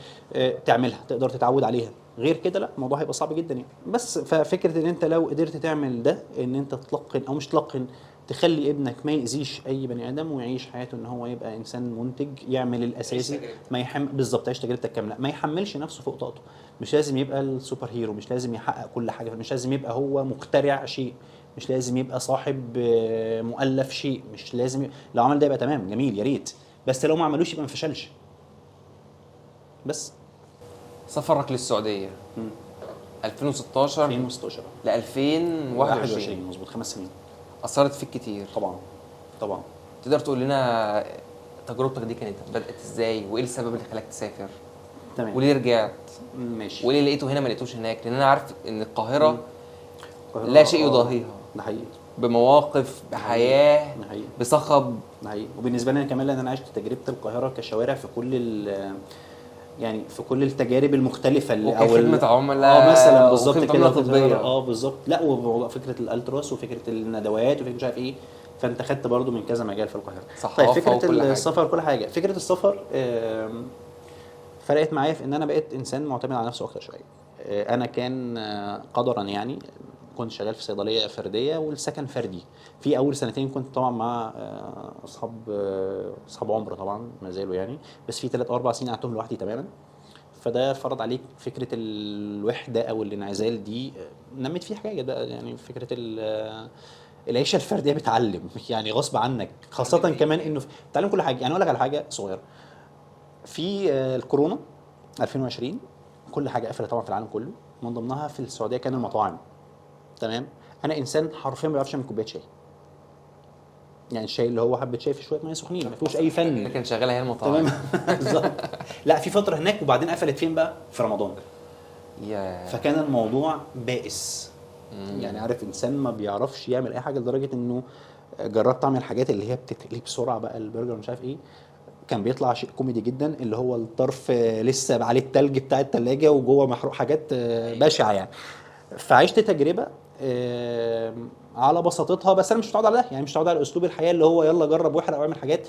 S2: تعملها، تقدر تتعود عليها. غير كده لا، الموضوع هيبقى صعب جدا يعني. بس ففكره ان انت لو قدرت تعمل ده، ان انت تلقن او مش تلقن، تخلي ابنك ما يأذيش اي بني ادم ويعيش حياته ان هو يبقى انسان منتج، يعمل الاساسي، ما يحم بالظبط، عيش تجربتك كاملة، ما يحملش نفسه فوق طاقته. مش لازم يبقى ال super hero، مش لازم يحقق كل حاجة، مش لازم يبقى هو مخترع شيء، مش لازم يبقى صاحب مؤلف شيء، مش لازم لو عمل ده يبقى تمام جميل يا ريت، بس لو ما عملوش يبقى ما فشلش. بس
S1: سفرك للسعودية 2016
S2: 2016
S1: ل 2021
S2: مظبوط، 5 سنين.
S1: اثرت فيك كتير
S2: طبعا طبعا.
S1: تقدر تقول لنا تجربتك دي كانت بدات ازاي، وايه السبب اللي خلاك تسافر؟
S2: تمام.
S1: وليه رجعت؟
S2: ماشي.
S1: وليه لقيته هنا ما لقيتوش هناك؟ لان انا عارف ان القاهرة لا شيء يضاهيها.
S2: ده حقيقي.
S1: بمواقف، بحياة،
S2: ده حقيقي،
S1: بصخب.
S2: ده حقيقي. وبالنسبة لي انا كمان، لان انا عشت تجربه القاهرة كشوارع في كل يعني في كل التجارب المختلفة اللي
S1: او خدمة عملاء
S2: مثلا بالظبط كده،
S1: طبية.
S2: بالظبط. لا، وموضوع فكرة الالتراس وفكره الندوات وفكره مش عارف ايه، فانت خدت برضو من كذا مجال في القاهرة.
S1: صحافة.
S2: طيب فكرة
S1: وكل
S2: السفر كل حاجة. فكرة السفر فرقت معايا في ان انا بقيت انسان معتمد على نفسه اكتر شوية. انا كان قدرا يعني كنت شغال في صيدلية فردية والسكن فردي. في اول سنتين كنت طبعا مع اصحاب عمر طبعا ما زالوا يعني، بس في 3 أو 4 سنين قعدتهم لوحدي تماما. فده فرض عليك فكرة الوحدة او الانعزال دي، نمت فيه حاجة بقى، يعني فكرة العيشة الفردية بتعلم يعني غصب عنك، خاصة كمان انه بتعلم كل حاجة. يعني اقول لك على حاجة صغيرة، في الكورونا 2020 كل حاجة قفلت طبعا في العالم كله، من ضمنها في السعودية كان المطاعم. تمام، انا انسان حرفيا ما بيعرفش يعمل كوباية شاي، يعني الشاي اللي هو حبه شاي في شوية مية سخنين، ما فيهوش اي فن.
S1: اللي كان شغالة هي المطاعم.
S2: تمام بالظبط. لا في فترة هناك، وبعدين قفلت فين بقى؟ في رمضان.
S1: يا
S2: فكان الموضوع بائس. يعني عارف انسان ما بيعرفش يعمل اي حاجة، لدرجة انه جربت اعمل حاجات اللي هي بتتقلي بسرعة بقى، البرجر مش عارف ايه، كان بيطلع شيء كوميدي جدا، اللي هو الطرف لسه عليه التلج بتاع التلاجة وجوه محروق، حاجات بشعة يعني. فعشت تجربه على بساطتها، بس انا مش متعود على ده، يعني مش متعود على اسلوب الحياة اللي هو يلا جرب واحرق واعمل حاجات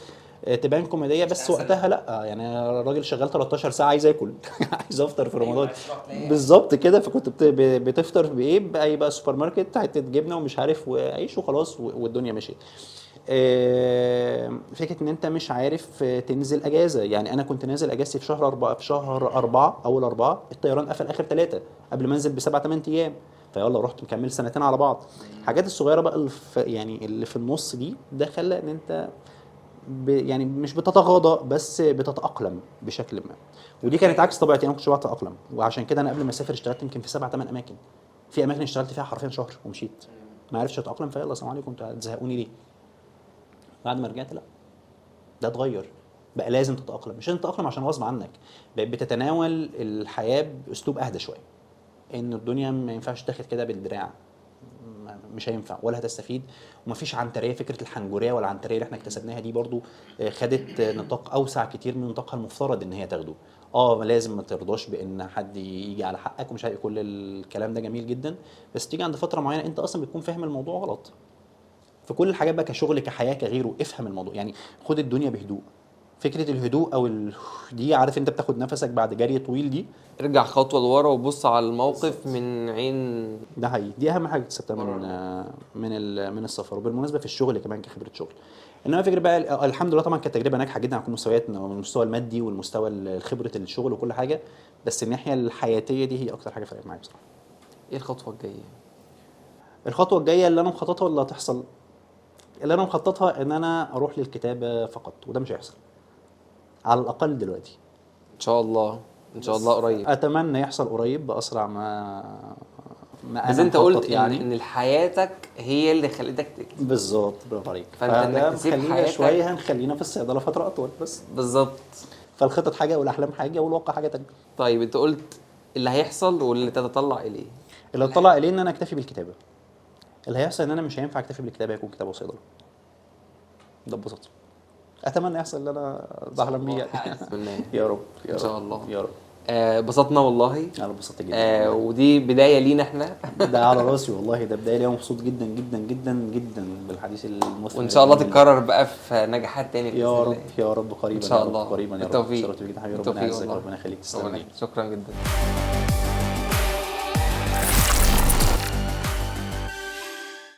S2: تبان كوميدية، بس وقتها لا، يعني الراجل شغال 13 ساعة عايز اكل عايز افطر في رمضان بالظبط كده. فكنت بتفطر بايه؟ باي بقى سوبر ماركت، حتة جبنه ومش عارف وعيش وخلاص، والدنيا مشيت. فكرة ان انت مش عارف تنزل اجازه، يعني انا كنت نازل اجازتي في شهر 4، في شهر 4 اول 4 الطيران قفل اخر 3 قبل ما انزل ب7 8 ايام، فيلا رحت مكمل سنتين على بعض. الحاجات الصغيرة بقى اللي في، يعني اللي في النص دي، ده خلى ان انت يعني مش بتتغاضى بس بتتاقلم بشكل ما، ودي كانت عكس طبيعتي، انا ما كنتش بعرف اتاقلم. وعشان كده انا قبل ما اسافر اشتغلت يمكن في 7 8 اماكن، في اماكن اشتغلت فيها حرفيا شهر ومشيت، ما عرفتش اتاقلم، فيلا السلام عليكم انتوا هتزهقوني ليه؟ بعد ما رجعت لا، ده اتغير بقى، لازم تتاقلم، مش لازم تتاقلم عشان غصب عنك، بقيت بتتناول الحياة باسلوب اهدى شوية، ان الدنيا ما ينفعش تاخد كده بالدراع، مش هينفع ولا هتستفيد، ومفيش عنتريه. فكرة الحنجريه والعنتريه اللي احنا اكتسبناها دي برضو خدت نطاق اوسع كتير من نطاقها المفترض ان هي تاخده. لازم ما ترضاش بان حد يجي على حقك ومش عارف، كل الكلام ده جميل جدا، بس تيجي عند فترة معينة انت اصلا بتكون فاهم الموضوع غلط. في كل الحاجات بقى، كشغل كحياه كغيره، افهم الموضوع، يعني خد الدنيا بهدوء. فكرة الهدوء او دي، عارف انت بتاخد نفسك بعد جري طويل دي،
S1: ارجع خطوة لورا وبص على الموقف من عين.
S2: ده حقيقي، دي اهم حاجة اكتسبتها من السفر. وبالمناسبة في الشغل كمان كخبرة شغل. انما فكرة بقى الحمد لله طبعا كانت تجربه ناجحة جدا على كل المستويات، المستوى المادي والمستوى خبره الشغل وكل حاجة، بس الناحية الحياتية دي هي اكتر حاجة فرقت معايا بصراحة.
S1: ايه الخطوة الجاية؟
S2: الخطوة الجاية اللي انا مخططها ولا هتحصل؟ اللي انا مخططها ان انا اروح للكتابة فقط، وده مش هيحصل على الاقل دلوقتي.
S1: ان شاء الله، ان شاء الله قريب.
S2: اتمنى يحصل قريب باسرع ما
S1: بس انت قلت يعني ان حياتك هي اللي خلتك تكتب.
S2: بالظبط، برافو عليك.
S1: فانت انك تسيب حياتك
S2: شوية هنخلينا في الصيدله فترة اطول بس.
S1: بالظبط.
S2: فالخطط حاجة والاحلام حاجة والواقع حاجة ثانية.
S1: طيب انت قلت اللي هيحصل واللي تتطلع اليه.
S2: اللي اتطلع اليه ان انا اكتفي بالكتابة. اللي هيحصل ان انا مش هينفع اكتفي بالكتابة، هيكون كتابه وصيدله. ده ببساطة. اتمنى يحصل اللي انا بحلم بيه يعني. يا رب يا
S1: ان شاء الله
S2: يا رب.
S1: بسطنا والله.
S2: انا اتبسطت جدا.
S1: ودي بداية لينا احنا.
S2: ده على راسي والله، ده بداية ليا، مبسوط جدا جدا جدا جدا بالحديث المثمر،
S1: وان شاء الله تتكرر بقى في نجاحات تاني
S2: يا رب يا رب قريبا
S1: ان شاء الله
S2: قريبا يا رب.
S1: بالتوفيق.
S2: شرفت بيك يا حبيبي، ربنا يعزك، ربنا يخليك، تسلم لي.
S1: شكرا جدا.